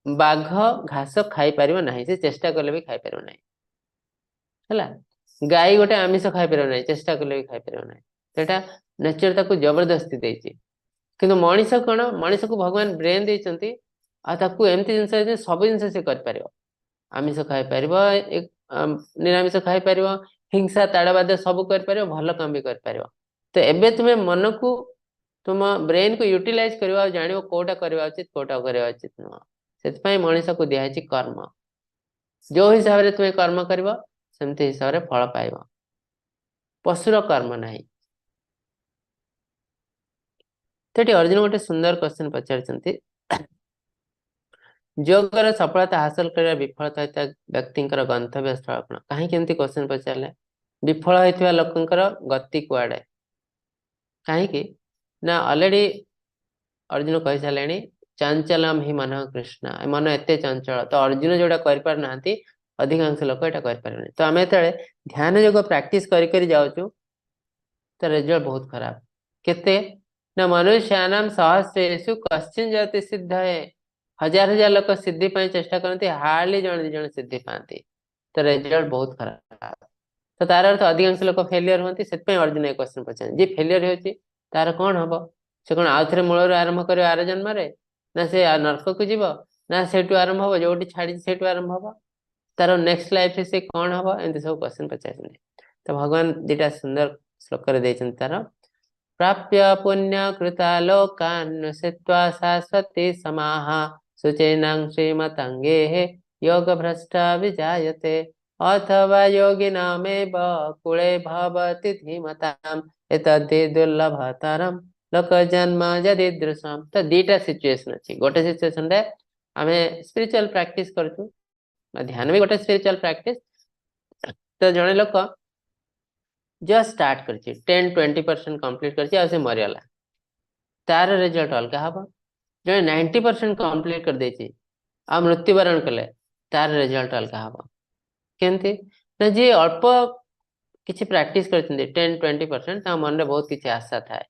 ବାଘ ଘାସ ଖାଇପାରିବ ନାହିଁ, ସେ ଚେଷ୍ଟା କଲେ ବି ଖାଇପାରିବ ନାହିଁ। ହେଲା, ଗାଈ ଗୋଟେ ଆମିଷ ଖାଇପାରିବ ନାହିଁ, ଚେଷ୍ଟା କଲେ ବି ଖାଇପାରିବ ନାହିଁ। ସେଟା ନେଚର ତାକୁ ଜବରଦସ୍ତି ଦେଇଛି। କିନ୍ତୁ ମଣିଷ କଣ, ମଣିଷକୁ ଭଗବାନ ବ୍ରେନ ଦେଇଛନ୍ତି, ଆଉ ତାକୁ ଏମିତି ଜିନିଷ ଦେଇଛନ୍ତି ସବୁ ଜିନିଷ ସେ କରିପାରିବ। ଆମିଷ ଖାଇପାରିବ, ନିରାମିଷ ଖାଇପାରିବ, ହିଂସା ତାଡ଼ବାଦ ସବୁ କରିପାରିବ, ଭଲ କାମ ବି କରିପାରିବ। ତ ଏବେ ତୁମେ ମନକୁ, ତୁମ ବ୍ରେନକୁ ୟୁଟିଲାଇଜ କରିବ ଆଉ ଜାଣିବ କୋଉଟା କରିବା ଉଚିତ, କୋଉଟା କରିବା ଉଚିତ ନୁହଁ। ସେଥିପାଇଁ ମଣିଷକୁ ଦିଆହେଇଛି କର୍ମ। ଯୋଉ ହିସାବରେ ତୁମେ କର୍ମ କରିବ, ସେମିତି ହିସାବରେ ଫଳ ପାଇବ। ପଶୁର କର୍ମ ନାହିଁ। ତ ଏଠି ଅର୍ଜୁନ ଗୋଟେ ସୁନ୍ଦର କ୍ୱେଶ୍ଚନ ପଚାରିଛନ୍ତି, ଯୋଗର ସଫଳତା ହାସଲ କରିବା ବିଫଳତା ହୋଇଥିବା ବ୍ୟକ୍ତିଙ୍କର ଗନ୍ତବ୍ୟ ସ୍ଥଳ କଣ? କାହିଁକି ଏମିତି କ୍ୱେଶ୍ଚନ ପଚାରିଲେ? ବିଫଳ ହୋଇଥିବା ଲୋକଙ୍କର ଗତି କୁଆଡେ? କାହିଁକି ନା ଅଲରେଡି ଅର୍ଜୁନ କହିସାରିଲେଣି, ଚଞ୍ଚଲମ ହି ମନ କୃଷ୍ଣ, ଏ ମନ ଏତେ ଚଞ୍ଚଳ। ତ ଅର୍ଜୁନ ଯୋଉଟା କରିପାରୁନାହାନ୍ତି, ଅଧିକାଂଶ ଲୋକ ଏଇଟା କରିପାରିବେନି। ତ ଆମେ ଯେତେବେଳେ ଧ୍ୟାନ ଯୋଗ ପ୍ରାକ୍ଟିସ କରି କରି ଯାଉଛୁ, ତ ରେଜଲ୍ଟ ବହୁତ ଖରାପ। କେତେ ନା ମନୁଷ୍ୟାନାମ ସହସ୍ରେଷୁ କଶ୍ଚିନ୍ ଯତି ସିଦ୍ଧୟେ, ହଜାର ହଜାର ଲୋକ ସିଦ୍ଧି ପାଇଁ ଚେଷ୍ଟା କରନ୍ତି, ହାର୍ଡଲି ଜଣେ ଦି ଜଣ ସିଦ୍ଧି ପାଆନ୍ତି। ତ ରେଜଲ୍ଟ ବହୁତ ଖରାପ। ତ ତାର ଅର୍ଥ ଅଧିକାଂଶ ଲୋକ ଫେଲିୟର ହୁଅନ୍ତି। ସେଥିପାଇଁ ଅର୍ଜୁନ ଏ କ୍ୱେଶ୍ଚନ ପଚାରନ୍ତି, ଯିଏ ଫେଲିୟର ହେଉଛି ତାର କଣ ହବ? ସେ କଣ ଆଉ ଥରେ ମୂଳରୁ ଆରମ୍ଭ କରିବ ଆର ଜନ୍ମରେ, ନା ସେ ନର୍କକୁ ଯିବ, ନା ସେଇଠୁ ଆରମ୍ଭ ହବ, ଯୋଉଠି ଛାଡିଛି ସେଇଠୁ ଆରମ୍ଭ ହବ, ତାର ନେକ୍ସଟ ଲାଇଫରେ ସେ କଣ ହବ? ଏମିତି ସବୁ କ୍ୱେଶ୍ଚନ ପଚାରିଛନ୍ତି। ତ ଭଗବାନ ଦିଟା ସୁନ୍ଦର ଶ୍ଲୋକରେ ଦେଇଛନ୍ତି ତାର। ପ୍ରାପ୍ୟ ପୁଣ୍ୟ କୃତା ଲୋକାନ୍ ଶାଶ୍ୱତି ସମାହା शुचीनां श्रीमतङ्गेः योगभ्रष्टा विजायते अथवा योगिनामेव कुले भवति धीमताम् एतद्धि दुर्लभतरं ଲୋକଜନ୍ମ ଯଦିଦୃଶମ୍। ତ ଦିଟା ସିଚୁଏସନ ଅଛି। ଗୋଟେ ସିଚୁଏସନରେ ଆମେ ସ୍ପିରିଚୁଆଲ ପ୍ରାକ୍ଟିସ କରୁଛୁ, ଧ୍ୟାନ ବି ଗୋଟେ ସ୍ପିରିଚୁଆଲ ପ୍ରାକ୍ଟିସ। ତ ଜଣେ ଲୋକ ଜଷ୍ଟ ଷ୍ଟାର୍ଟ କରିଛି, 10-20% କମ୍ପ୍ଲିଟ କରିଛି ଆଉ ସେ ମରିଗଲା, ତାର ରେଜଲ୍ଟ ଅଲଗା ହବ। ଜଣେ 90% କମ୍ପ୍ଲିଟ କରିଦେଇଛି ଆଉ ମୃତ୍ୟୁବରଣ କଲେ, ତାର ରେଜଲ୍ଟ ଅଲଗା ହବ। କେମିତି ନା ଯିଏ ଅଳ୍ପ କିଛି ପ୍ରାକ୍ଟିସ କରିଛନ୍ତି, 10-20%, ତାଙ୍କ ମନରେ ବହୁତ କିଛି ଆଶା ଥାଏ।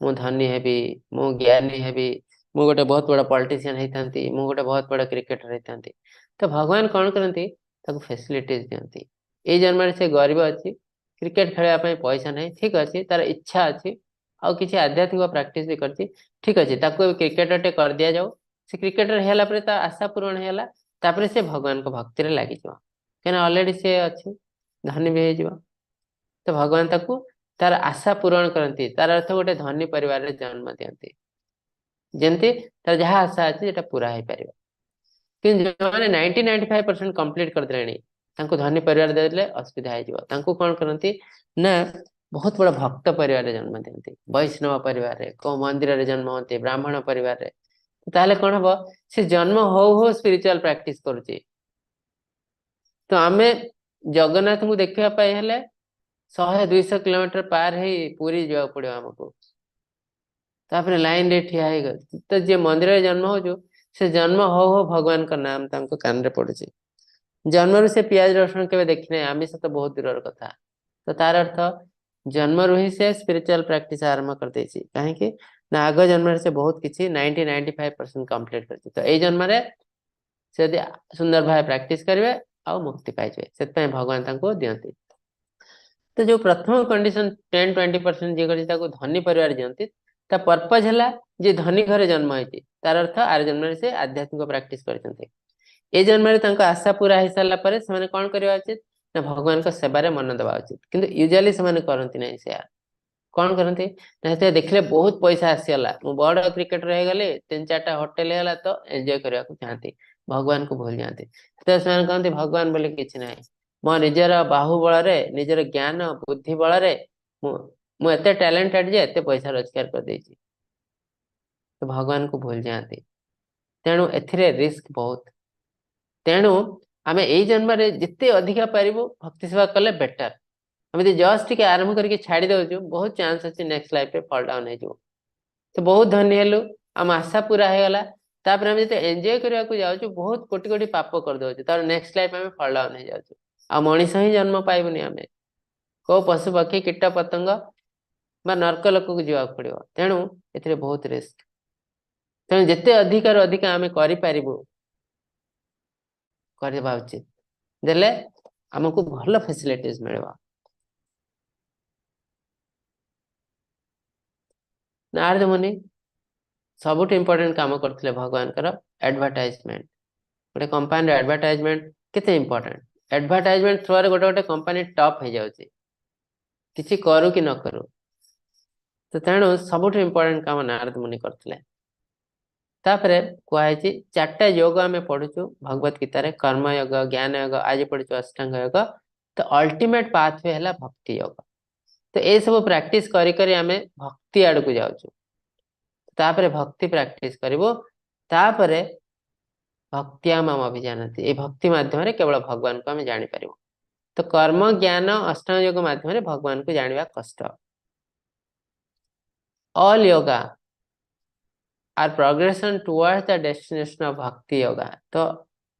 ମୁଁ ଧନୀ ହେବି, ମୁଁ ଜ୍ଞାନୀ ହେବି, ମୁଁ ଗୋଟେ ବହୁତ ବଡ ପଲିଟିସିଆନ ହେଇଥାନ୍ତି, ମୁଁ ଗୋଟେ ବହୁତ ବଡ କ୍ରିକେଟର ହେଇଥାନ୍ତି। ତ ଭଗବାନ କଣ କରନ୍ତି, ତାକୁ ଫେସିଲିଟିଜ ଦିଅନ୍ତି। ଏଇ ଜନ୍ମରେ ସେ ଗରିବ ଅଛି, କ୍ରିକେଟ ଖେଳିବା ପାଇଁ ପଇସା ନାହିଁ, ଠିକ ଅଛି, ତାର ଇଚ୍ଛା ଅଛି ଆଉ କିଛି ଆଧ୍ୟାତ୍ମିକ ପ୍ରାକ୍ଟିସ ବି କରିଛି, ଠିକ ଅଛି, ତାକୁ କ୍ରିକେଟର ଟେ କରିଦିଆଯାଉ। ସେ କ୍ରିକେଟର ହେଲା ପରେ ତା ଆଶା ପୂରଣ ହେଇଗଲା, ତାପରେ ସେ ଭଗବାନଙ୍କ ଭକ୍ତିରେ ଲାଗିଯିବ, କାହିଁକିନା ଅଲରେଡି ସେ ଅଛି, ଧନୀ ବି ହେଇଯିବ। ତ ଭଗବାନ ତାକୁ ତାର ଆଶା ପୂରଣ କରନ୍ତି। ତାର ଅର୍ଥ ଗୋଟେ ଧନୀ ପରିବାରରେ ଜନ୍ମ ଦିଅନ୍ତି, ଯେମିତି ତାର ଯାହା ଆଶା ଅଛି ସେଟା ପୁରା ହେଇପାରିବ। କିନ୍ତୁ ଯୋଉମାନେ 90-95% କମ୍ପ୍ଲିଟ କରିଦେଲେଣି, ତାଙ୍କୁ ଧନୀ ପରିବାର ଦେଲେ ଅସୁବିଧା ହେଇଯିବ। ତାଙ୍କୁ କଣ କରନ୍ତି ନା ବହୁତ ବଡ ଭକ୍ତ ପରିବାରରେ ଜନ୍ମ ଦିଅନ୍ତି, ବୈଷ୍ଣବ ପରିବାରରେ, କୋଉ ମନ୍ଦିରରେ ଜନ୍ମ ହୁଅନ୍ତି, ବ୍ରାହ୍ମଣ ପରିବାରରେ। ତାହେଲେ କଣ ହବ, ସେ ଜନ୍ମ ହଉ ହଉ ସ୍ପିରିଚୁଆଲ ପ୍ରାକ୍ଟିସ କରୁଛି। ତ ଆମେ ଜଗନ୍ନାଥଙ୍କୁ ଦେଖିବା ପାଇଁ ହେଲେ 100-200 କିଲୋମିଟର ପାର ହେଇ ପୁରୀ ଯିବାକୁ ପଡିବ ଆମକୁ, ତାପରେ ଲାଇନ ରେ ଠିଆ ହେଇଗଲ। ତ ଯିଏ ମନ୍ଦିରରେ ଜନ୍ମ ହଉଛୁ, ସେ ଜନ୍ମ ହଉ ହଉ ଭଗବାନଙ୍କ ନାମ ତାଙ୍କ କାନରେ ପଡୁଛି। ଜନ୍ମରୁ ସେ ପିଆଜ ରସୁଣ କେବେ ଦେଖିନାହିଁ, ଆମିଷ ତ ବହୁତ ଦୂରର କଥା। ତ ତାର ଅର୍ଥ ଜନ୍ମରୁ ହିଁ ସେ ସ୍ପିରିଚୁଆଲ ପ୍ରାକ୍ଟିସ ଆରମ୍ଭ କରିଦେଇଛି। କାହିଁକି ନା ଆଗ ଜନ୍ମରେ ସେ ବହୁତ କିଛି 90-95% କମ୍ପ୍ଲିଟ କରିଛି। ତ ଏଇ ଜନ୍ମରେ ସେ ଯଦି ସୁନ୍ଦର ଭାବେ ପ୍ରାକ୍ଟିସ କରିବେ ଆଉ ମୁକ୍ତି ପାଇଯିବେ, ସେଥିପାଇଁ ଭଗବାନ ତାଙ୍କୁ ଦିଅନ୍ତି। ତ ଯୋଉ ପ୍ରଥମ କଣ୍ଡିସନ 10-20% ଯିଏ କରିଛି ତାକୁ ଧନୀ ପରିବାର ଦିଅନ୍ତି, ତା ପର୍ପଜ ହେଲା ଯେ ଧନୀ ଘରେ ଜନ୍ମ ହେଇଛି, ତାର ଅର୍ଥ ଆର ଜନ୍ମରେ ସେ ଆଧ୍ୟାତ୍ମିକ ପ୍ରାକ୍ଟିସ କରିଛନ୍ତି। ଏ ଜନ୍ମରେ ତାଙ୍କ ଆଶା ପୁରା ହେଇସାରିଲା ପରେ ସେମାନେ କଣ କରିବା ଉଚିତ ନା ଭଗବାନଙ୍କ ସେବାରେ ମନ ଦେବା ଉଚିତ। କିନ୍ତୁ ୟୁଜୁଆଲି ସେମାନେ କରନ୍ତି ନାହିଁ ସେୟା। କଣ କରନ୍ତି ନା ସେ ଦେଖିଲେ ବହୁତ ପଇସା ଆସିଗଲା, ମୁଁ ବଡ କ୍ରିକେଟର ହେଇଗଲି, 3-4ଟା ହୋଟେଲ ହେଇଗଲା, ତ ଏନ୍ଜୟ କରିବାକୁ ଚାହାନ୍ତି, ଭଗବାନଙ୍କୁ ଭୁଲି ଯାଆନ୍ତି। ସେତେବେଳେ ସେମାନେ କହନ୍ତି ଭଗବାନ ବୋଲି କିଛି ନାହିଁ, ମୋ ନିଜର ବାହୁ ବଳରେ, ନିଜର ଜ୍ଞାନ ବୁଦ୍ଧି ବଳରେ ମୁଁ ଏତେ ଟ୍ୟାଲେଣ୍ଟେଡ ଯେ ଏତେ ପଇସା ରୋଜଗାର କରିଦେଇଛି। ତ ଭଗବାନଙ୍କୁ ଭୁଲି ଯାଆନ୍ତି। ତେଣୁ ଏଥିରେ ରିସ୍କ ବହୁତ। ତେଣୁ ଆମେ ଏଇ ଜନ୍ମରେ ଯେତେ ଅଧିକା ପାରିବୁ ଭକ୍ତି ସେବା କଲେ ବେଟର। ଆମେ ଯଦି ଜଷ୍ଟ ଟିକେ ଆରମ୍ଭ କରିକି ଛାଡି ଦଉଛୁ, ବହୁତ ଚାନ୍ସ ଅଛି ନେକ୍ସଟ ଲାଇଫରେ ଫଲ୍ ଡାଉନ ହେଇଯିବ। ତ ବହୁତ ଧନୀ ହେଲୁ, ଆମ ଆଶା ପୁରା ହେଇଗଲା, ତାପରେ ଆମେ ଯେତେ ଏନ୍ଜୟ କରିବାକୁ ଯାଉଛୁ ବହୁତ କୋଟି କୋଟି ପାପ କରିଦଉଛୁ, ତାପରେ ନେକ୍ସଟ ଲାଇଫ ଆମେ ଫଲ୍ ଡାଉନ ହେଇଯାଉଛୁ, ଆଉ ମଣିଷ ହିଁ ଜନ୍ମ ପାଇବୁନି ଆମେ, କୋଉ ପଶୁ ପକ୍ଷୀ କୀଟ ପତଙ୍ଗ ବା ନର୍କ ଲୋକକୁ ଯିବାକୁ ପଡିବ। ତେଣୁ ଏଥିରେ ବହୁତ ରିସ୍କ। ତେଣୁ ଯେତେ ଅଧିକରୁ ଅଧିକ ଆମେ କରିପାରିବୁ କରିବା ଉଚିତ, ଦେଲେ ଆମକୁ ଭଲ ଫେସିଲିଟିଜ ମିଳିବ। ନାରଦ ମୁନି ସବୁଠୁ ଇମ୍ପୋର୍ଟାଣ୍ଟ କାମ କରୁଥିଲେ ଭଗବାନଙ୍କର ଆଡଭର୍ଟାଇଜମେଣ୍ଟ। ଗୋଟେ କମ୍ପାନୀର ଆଡଭର୍ଟାଇଜମେଣ୍ଟ କେତେ ଇମ୍ପୋର୍ଟାଣ୍ଟ। ଆଡଭର୍ଟାଇଜମେଣ୍ଟ ଥ୍ରୋରେ ଗୋଟେ ଗୋଟେ କମ୍ପାନୀ ଟପ୍ ହେଇଯାଉଛି, କିଛି କରୁ କି ନ କରୁ। ତ ତେଣୁ ସବୁଠୁ ଇମ୍ପୋର୍ଟାଣ୍ଟ କାମ ନାରଦ ମୁନି କରୁଥିଲେ। ତାପରେ କୁହାଯାଇଛି 4ଟା ଯୋଗ ଆମେ ପଢୁଛୁ ଭଗବତ ଗୀତାରେ, କର୍ମଯୋଗ, ଜ୍ଞାନ ଯୋଗ, ଆଜି ପଢୁଛୁ ଅଷ୍ଟାଙ୍ଗ ଯୋଗ। ତ ଅଲ୍ଟିମେଟ ପାଥୱେ ହେଲା ଭକ୍ତି ଯୋଗ। ତ ଏସବୁ ପ୍ରାକ୍ଟିସ କରି କରି ଆମେ ଭକ୍ତି ଆଡକୁ ଯାଉଛୁ। ତାପରେ ଭକ୍ତି ପ୍ରାକ୍ଟିସ କରିବୁ, ତାପରେ ଭକ୍ତିଆ ମାମ ଅଭିଜାନନ୍ତି, ଏଇ ଭକ୍ତି ମାଧ୍ୟମରେ କେବଳ ଭଗବାନଙ୍କୁ ଆମେ ଜାଣିପାରିବୁ। ତ କର୍ମ, ଜ୍ଞାନ, ଅଷ୍ଟାଙ୍ଗ ଯୋଗ ମାଧ୍ୟମରେ ଭଗବାନଙ୍କୁ ଜାଣିବା କଷ୍ଟ। All yoga are progression towards the destination of bhakti yoga. ତ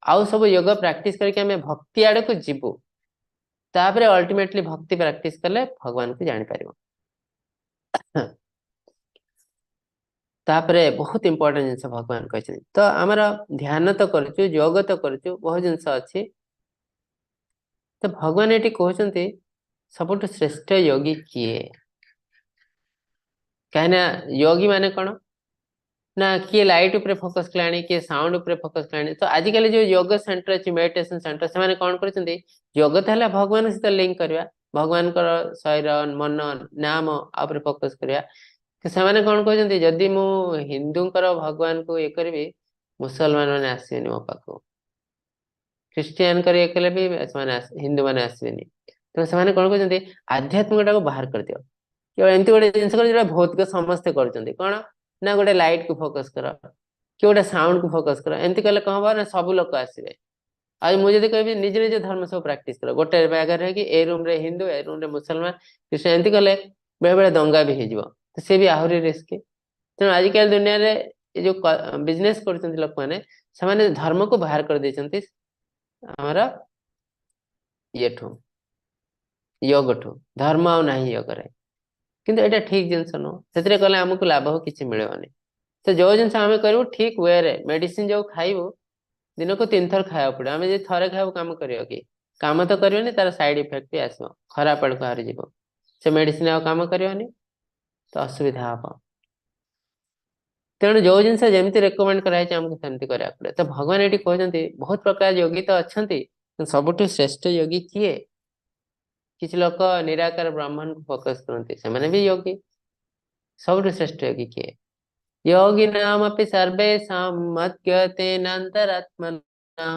ଆଉ ସବୁ ଯୋଗ ପ୍ରାକ୍ଟିସ କରିକି ଆମେ ଭକ୍ତି ଆଡକୁ ଯିବୁ, ତାପରେ ଅଲ୍ଟିମେଟଲି ଭକ୍ତି ପ୍ରାକ୍ଟିସ କଲେ ଭଗବାନଙ୍କୁ ଜାଣିପାରିବୁ। ତାପରେ ବହୁତ ଇମ୍ପୋର୍ଟାଣ୍ଟ ଜିନିଷ ଭଗବାନ କହିଛନ୍ତି। ତ ଆମର ଧ୍ୟାନ ତ କରୁଛୁ, ଯୋଗ ତ କରୁଛୁ, ବହୁତ ଜିନିଷ ଅଛି। ତ ଭଗବାନ ଏଠି କହୁଛନ୍ତି ସବୁଠୁ ଶ୍ରେଷ୍ଠ ଯୋଗୀ କିଏ? କାହିଁକିନା ଯୋଗୀ ମାନେ କଣ ନା କିଏ ଲାଇଟ୍ ଉପରେ ଫୋକସ କଲାଣି, କିଏ ସାଉଣ୍ଡ ଉପରେ ଫୋକସ କଲାଣି। ତ ଆଜିକାଲି ଯୋଉ ଯୋଗ ସେଣ୍ଟର ଅଛି, ମେଡିଟେସନ ସେଣ୍ଟର, ସେମାନେ କଣ କରୁଛନ୍ତି, ଯୋଗ ତ ହେଲା ଭଗବାନଙ୍କ ସହିତ ଲିଙ୍କ କରିବା, ଭଗବାନଙ୍କର ଶରୀର, ମନ, ନାମ ଉପରେ ଫୋକସ କରିବା। ସେମାନେ କଣ କହୁଛନ୍ତି, ଯଦି ମୁଁ ହିନ୍ଦୁଙ୍କର ଭଗବାନଙ୍କୁ ଇଏ କରିବି, ମୁସଲମାନ ମାନେ ଆସିବେନି ମୋ ପାଖକୁ, ଖ୍ରୀଷ୍ଟିଆନଙ୍କର ଇଏ କଲେ ବି ସେମାନେ ହିନ୍ଦୁ ମାନେ ଆସିବେନି। ତେଣୁ ସେମାନେ କଣ କହୁଛନ୍ତି, ଆଧ୍ୟାତ୍ମିକଟାକୁ ବାହାର କରିଦିଅ, କେବଳ ଏମିତି ଗୋଟେ ଜିନିଷ କର ଯୋଉଟା ଭୌତିକ ସମସ୍ତେ କରୁଛନ୍ତି। କଣ ନା ଗୋଟେ ଲାଇଟ୍ କୁ ଫୋକସ କର, କି ଗୋଟେ ସାଉଣ୍ଡ କୁ ଫୋକସ କର। ଏମିତି କଲେ କଣ ହବ ନା ସବୁ ଲୋକ ଆସିବେ। ଆଉ ମୁଁ ଯଦି କହିବି ନିଜ ନିଜ ଧର୍ମ ସବୁ ପ୍ରାକ୍ଟିସ କର, ଗୋଟେ ଜାଗାରେ ରହିକି ଏ ରୁମ ରେ ହିନ୍ଦୁ, ଏ ରୁମ ରେ ମୁସଲମାନ, ଖ୍ରୀଷ୍ଟିଆନ, ଏମିତି କଲେ ବେଳେ ବେଳେ ଦଙ୍ଗା ବି ହେଇଯିବ, ତ ସେ ବି ଆହୁରି ରିସ୍କି। ତେଣୁ ଆଜିକାଲି ଦୁନିଆରେ ଏ ଯୋଉ ବିଜନେସ କରୁଛନ୍ତି ଲୋକମାନେ, ସେମାନେ ଧର୍ମକୁ ବାହାର କରିଦେଇଛନ୍ତି ଆମର ଇଏଠୁ, ଯୋଗଠୁ। ଧର୍ମ ଆଉ ନାହିଁ ଯୋଗରେ। କିନ୍ତୁ ଏଇଟା ଠିକ ଜିନିଷ ନୁହଁ, ସେଥିରେ କଲେ ଆମକୁ ଲାଭ କିଛି ମିଳିବନି। ତ ଯୋଉ ଜିନିଷ ଆମେ କରିବୁ ଠିକ ୱେରେ, ମେଡିସିନ ଯୋଉ ଖାଇବୁ ଦିନକୁ 3 ଥର ଖାଇବାକୁ ପଡିବ। ଆମେ ଯଦି ଥରେ ଖାଇବୁ କାମ କରିବ କି? କାମ ତ କରିବନି, ତାର ସାଇଡ ଇଫେକ୍ଟ ବି ଆସିବ, ଖରାପ ଆଡକୁ ଆହୁରି ଯିବ। ସେ ମେଡିସିନ ଆଉ କାମ କରିବନି, ତ ଅସୁବିଧା ହବ। ତେଣୁ ଯୋଉ ଜିନିଷ ଯେମିତି ରେକମେଣ୍ଡ କରାଯାଇଛି ଆମକୁ ସେମିତି କରିବାକୁ ପଡିବ। ତ ଭଗବାନ ଏଠି କହୁଛନ୍ତି ବହୁତ ପ୍ରକାର ଯୋଗୀ ତ ଅଛନ୍ତି, ସବୁଠୁ ଶ୍ରେଷ୍ଠ ଯୋଗୀ କିଏ? କିଛି ଲୋକ ନିରାକାର ବ୍ରାହ୍ମଣକୁ ଫୋକସ କରନ୍ତି, ସେମାନେ ବି ଯୋଗୀ। ସବୁଠୁ ଶ୍ରେଷ୍ଠ ଯୋଗୀ କିଏ? ଯୋଗୀ ନାମପି ସର୍ବେଷାଂ ମଦ୍ଗତେନାନ୍ତରାତ୍ମନା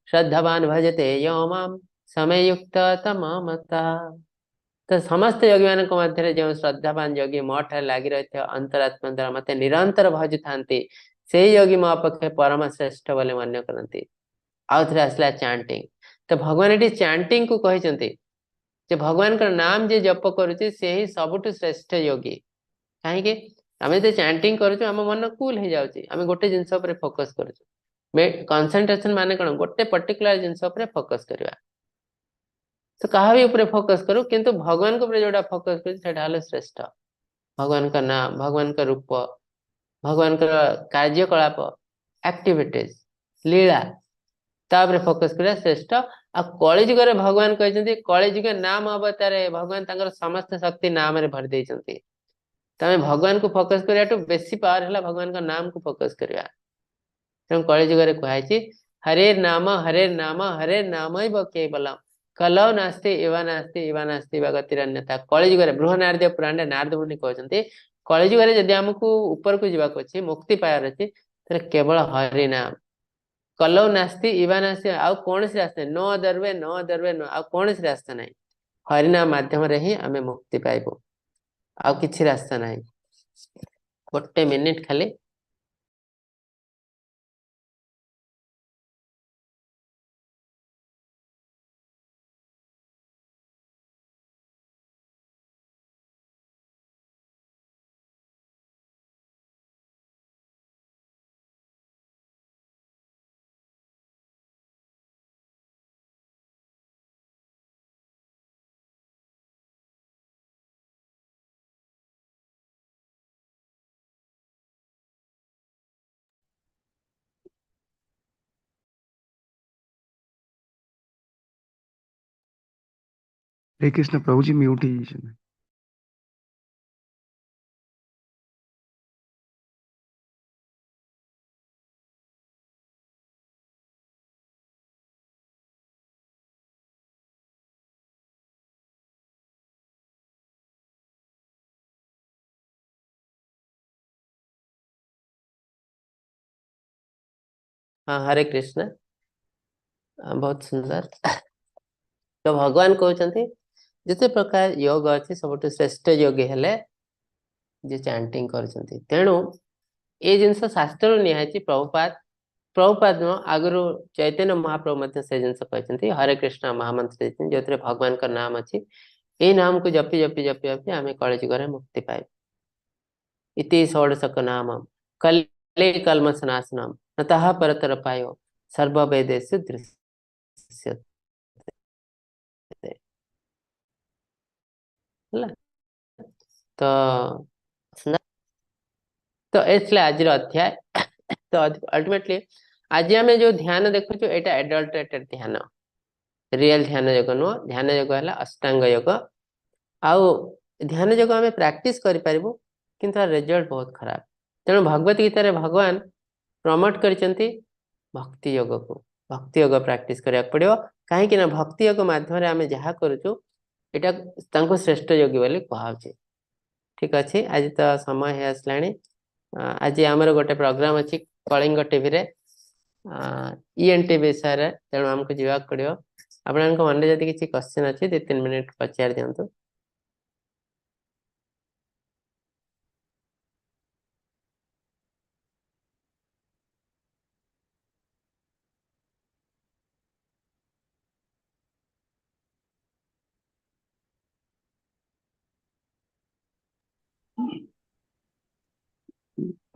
ଶ୍ରଦ୍ଧାବାନ ଭଜତେ ୟୋ ମାಂ ସମେୟୁକ୍ତ ତମମତା। ତ ସମସ୍ତ ଯୋଗୀ ମାନଙ୍କ ମଧ୍ୟରେ ଯେଉଁ ଶ୍ରଦ୍ଧାବାନ ଯୋଗୀ ମୋ ଠାରେ ଲାଗି ରହିଥିବା ଅନ୍ତରାତ୍ମା ଦ୍ୱାରା ମତେ ନିରନ୍ତର ଭଜୁଥାନ୍ତି, ସେଇ ଯୋଗୀ ମୋ ଅପେକ୍ଷା ପରମ ଶ୍ରେଷ୍ଠ ବୋଲି ମନେ କରନ୍ତି। ଆଉ ଥରେ ଆସିଲା ଚାଣ୍ଟିଂ। ତ ଭଗବାନ ଏଠି ଚାଣ୍ଟିଂ କୁ କହିଛନ୍ତି ଯେ ଭଗବାନଙ୍କର ନାମ ଯିଏ ଜପ କରୁଛି ସେ ହିଁ ସବୁଠୁ ଶ୍ରେଷ୍ଠ ଯୋଗୀ। କାହିଁକି? ଆମେ ଯଦି ଚାଣ୍ଟିଂ କରୁଛୁ ଆମ ମନ କୁଲ ହେଇଯାଉଛି, ଆମେ ଗୋଟେ ଜିନିଷ ଉପରେ ଫୋକସ କରୁଛୁ। କନସେନ୍ଟ୍ରେସନ ମାନେ କଣ? ଗୋଟେ ପର୍ଟିକୁଲାର ଜିନିଷ ଉପରେ ଫୋକସ କରିବା। ତ କାହା ବି ଉପରେ ଫୋକସ କରୁ, କିନ୍ତୁ ଭଗବାନଙ୍କ ଉପରେ ଯୋଉଟା ଫୋକସ କରୁଛୁ ସେଇଟା ହେଲା ଶ୍ରେଷ୍ଠ। ଭଗବାନଙ୍କ ନାମ, ଭଗବାନଙ୍କ ରୂପ, ଭଗବାନଙ୍କର କାର୍ଯ୍ୟକଳାପ, ଆକ୍ଟିଭିଟିଜ, ଲୀଳା, ତା ଉପରେ ଫୋକସ କରିବା ଶ୍ରେଷ୍ଠ। ଆଉ କଳିଯୁଗରେ ଭଗବାନ କହିଛନ୍ତି କଳିଯୁଗ ନାମ ଅବତାରେ ଭଗବାନ ତାଙ୍କର ସମସ୍ତ ଶକ୍ତି ନାମରେ ଭରି ଦେଇଛନ୍ତି। ତ ଆମେ ଭଗବାନଙ୍କୁ ଫୋକସ କରିବାଠୁ ବେଶୀ ପାୱାର ହେଲା ଭଗବାନଙ୍କ ନାମକୁ ଫୋକସ କରିବା। ତେଣୁ କଳିଯୁଗରେ କୁହାଯାଇଛି ହରେ ନାମ ହରେ ନାମ ହରେ ନାମୈବ କେବଲମ୍ କଲୌ ନାସ୍ତି ଇବା ନାସ୍ତି ଇବା ନାସ୍ତି ଇବା ଗତିରନ୍ୟଥା। କଳିଯୁଗରେ ବୃହନାରଦୀୟ ପୁରାଣରେ ନାରଦ ମୁନି କହୁଛନ୍ତି କଳିଯୁଗରେ ଯଦି ଆମକୁ ଉପରକୁ ଯିବାକୁ ଅଛି, ମୁକ୍ତି ପାଇବାର ଅଛି, ତାହେଲେ କେବଳ ହରି ନାମ। କଲୌ ନାସ୍ତି ଇବା ନାସ୍ତି, ଆଉ କୌଣସି ରାସ୍ତା ନାହିଁ, no other way, no other way, no, ଆଉ କୌଣସି ରାସ୍ତା ନାହିଁ। ହରିନାମ ମାଧ୍ୟମରେ ହିଁ ଆମେ ମୁକ୍ତି ପାଇବୁ, ଆଉ କିଛି ରାସ୍ତା ନାହିଁ। ଗୋଟେ ମିନିଟ ଖାଲି। ହରେ କୃଷ୍ଣ ପ୍ରଭୁଜୀ ମ୍ୟୁଟ୍ ହେଇଯାଇଛନ୍ତି। ହଁ, ହରେ କୃଷ୍ଣ, ବହୁତ ସୁନ୍ଦର। ତ ଭଗବାନ କହୁଛନ୍ତି ଯେତେ ପ୍ରକାର ଯୋଗ ଅଛି ସବୁଠୁ ଶ୍ରେଷ୍ଠ ଯୋଗୀ ହେଲେ ଯିଏ ଚାଣ୍ଟିଂ କରୁଛନ୍ତି। ତେଣୁ ଏଇ ଜିନିଷ ଶାସ୍ତ୍ରରୁ ନିଆହେଇଛି। ପ୍ରଭୁପାଦ ନୁହଁ, ଆଗରୁ ଚୈତନ୍ୟ ମହାପ୍ରଭୁ ମଧ୍ୟ ସେ ଜିନିଷ କହିଛନ୍ତି। ହରେ କୃଷ୍ଣ ମହାମନ୍ତ୍ର ଦେଇଛନ୍ତି, ଯୋଉଥିରେ ଭଗବାନଙ୍କ ନାମ ଅଛି। ଏଇ ନାମକୁ ଜପି ଜପି ଜପି ଜପି ଆମେ କଳିଯୁଗରେ ମୁକ୍ତି ପାଇବୁ। ଇତି ଷୋଡ଼ଶକ ନାମ କଲି କଲ୍ମଷନାଶନମ ନ ତାହା ପରତର ପାୟ ସର୍ବ ବେଦେଷୁ ଦୃଶ୍ୟତେ। ହେଲା ତ ତ ଏ ଥିଲା ଆଜିର ଅଧ୍ୟାୟ। ତ ଅଲ୍ଟିମେଟଲି ଆଜି ଆମେ ଯୋଉ ଧ୍ୟାନ ଦେଖୁଛୁ ଏଇଟା ଆଡଲ୍ଟରେଟେଡ ଧ୍ୟାନ, ରିଏଲ ଧ୍ୟାନ ଯୋଗ ନୁହଁ। ଧ୍ୟାନ ଯୋଗ ହେଲା ଅଷ୍ଟାଙ୍ଗ ଯୋଗ। ଆଉ ଧ୍ୟାନ ଯୋଗ ଆମେ ପ୍ରାକ୍ଟିସ କରିପାରିବୁ, କିନ୍ତୁ ତାର ରେଜଲ୍ଟ ବହୁତ ଖରାପ। ତେଣୁ ଭଗବତ ଗୀତାରେ ଭଗବାନ ପ୍ରମୋଟ କରିଛନ୍ତି ଭକ୍ତି ଯୋଗକୁ। ଭକ୍ତି ଯୋଗ ପ୍ରାକ୍ଟିସ କରିବାକୁ ପଡିବ, କାହିଁକି ନା ଭକ୍ତି ଯୋଗ ମାଧ୍ୟମରେ ଆମେ ଯାହା କରୁଛୁ ଏଇଟା ତାଙ୍କୁ ଶ୍ରେଷ୍ଠ ଯୋଗୀ ବୋଲି କୁହାହଉଛି। ଠିକ ଅଛି, ଆଜି ତ ସମୟ ହେଇ ଆସିଲାଣି। ଆଜି ଆମର ଗୋଟେ ପ୍ରୋଗ୍ରାମ ଅଛି କଳିଙ୍ଗ ଟିଭିରେ ଇଏନଟି ବିଷୟରେ, ତେଣୁ ଆମକୁ ଯିବାକୁ ପଡିବ। ଆପଣଙ୍କ ମନରେ ଯଦି କିଛି କ୍ୱେଶ୍ଚନ ଅଛି 2-3 ମିନିଟ ପଚାରି ଦିଅନ୍ତୁ।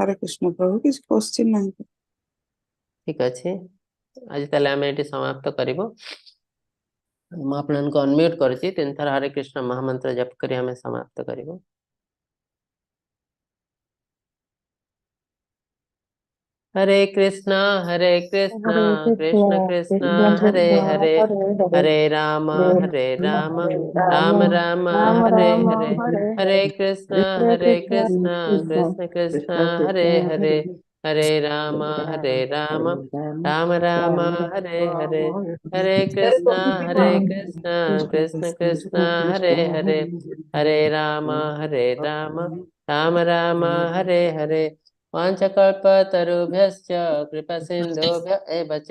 ହରେ କୃଷ୍ଣ ପ୍ରଭୁ, କିଛି କ୍ୱେଶ୍ଚିନ୍ ନାହିଁ। ଠିକ ଅଛି, ଆଜି ତାହେଲେ ଆମେ ଏଠି ସମାପ୍ତ କରିବୁ। ମୁଁ ଆପଣଙ୍କୁ ଅନମ୍ୟୁଟ କରୁଛି, 3 ଥର ହରେ କୃଷ୍ଣ ମହାମନ୍ତ୍ର ଜପ କରି ଆମେ ସମାପ୍ତ କରିବୁ। ହରେ କୃଷ୍ଣ ହରେ କୃଷ୍ଣ ହରେ କୃଷ୍ଣ କୃଷ୍ଣ କୃଷ୍ଣ କୃଷ୍ଣ ହରେ କୃଷ୍ଣ ହରେ ହରେ ହରେ ହରେ ରାମ ହରେ ହରେ ରାମ ରାମ ହରେ ରାମ ରାମ ରାମ ରାମ ହରେ ରାମ ହରେ ହରେ ହରେ ହରେ କୃଷ୍ଣ ହରେ ହରେ କୃଷ୍ଣ କୃଷ୍ଣ କୃଷ୍ଣ କୃଷ୍ଣ କୃଷ୍ଣ କୃଷ୍ଣ ହରେ କୃଷ୍ଣ ହରେ ହରେ ହରେ ରାମ ହରେ ରାମ ରାମ ରାମ ହରେ ହରେ ହରେ କୃଷ୍ଣ ହରେ କୃଷ୍ଣ କୃଷ୍ଣ କୃଷ୍ଣ ହରେ ହରେ ହରେ ରାମ ହରେ ରାମ ରାମ ରାମ ହରେ ହରେ। वाञ्छाकल्पतरुभ्यश्च कृपासिन्धुभ्य एव च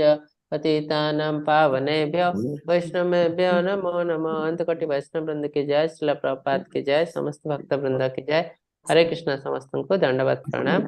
पतितानां पावनेभ्यो वैष्णवेभ्यो नमो नमः। अंतकोटि वैष्णव वृंद की जय, श्रील प्रभुपाद की जय, समस्त भक्त वृंद की जय। हरे कृष्ण। समस्त को दंडवत प्रणाम।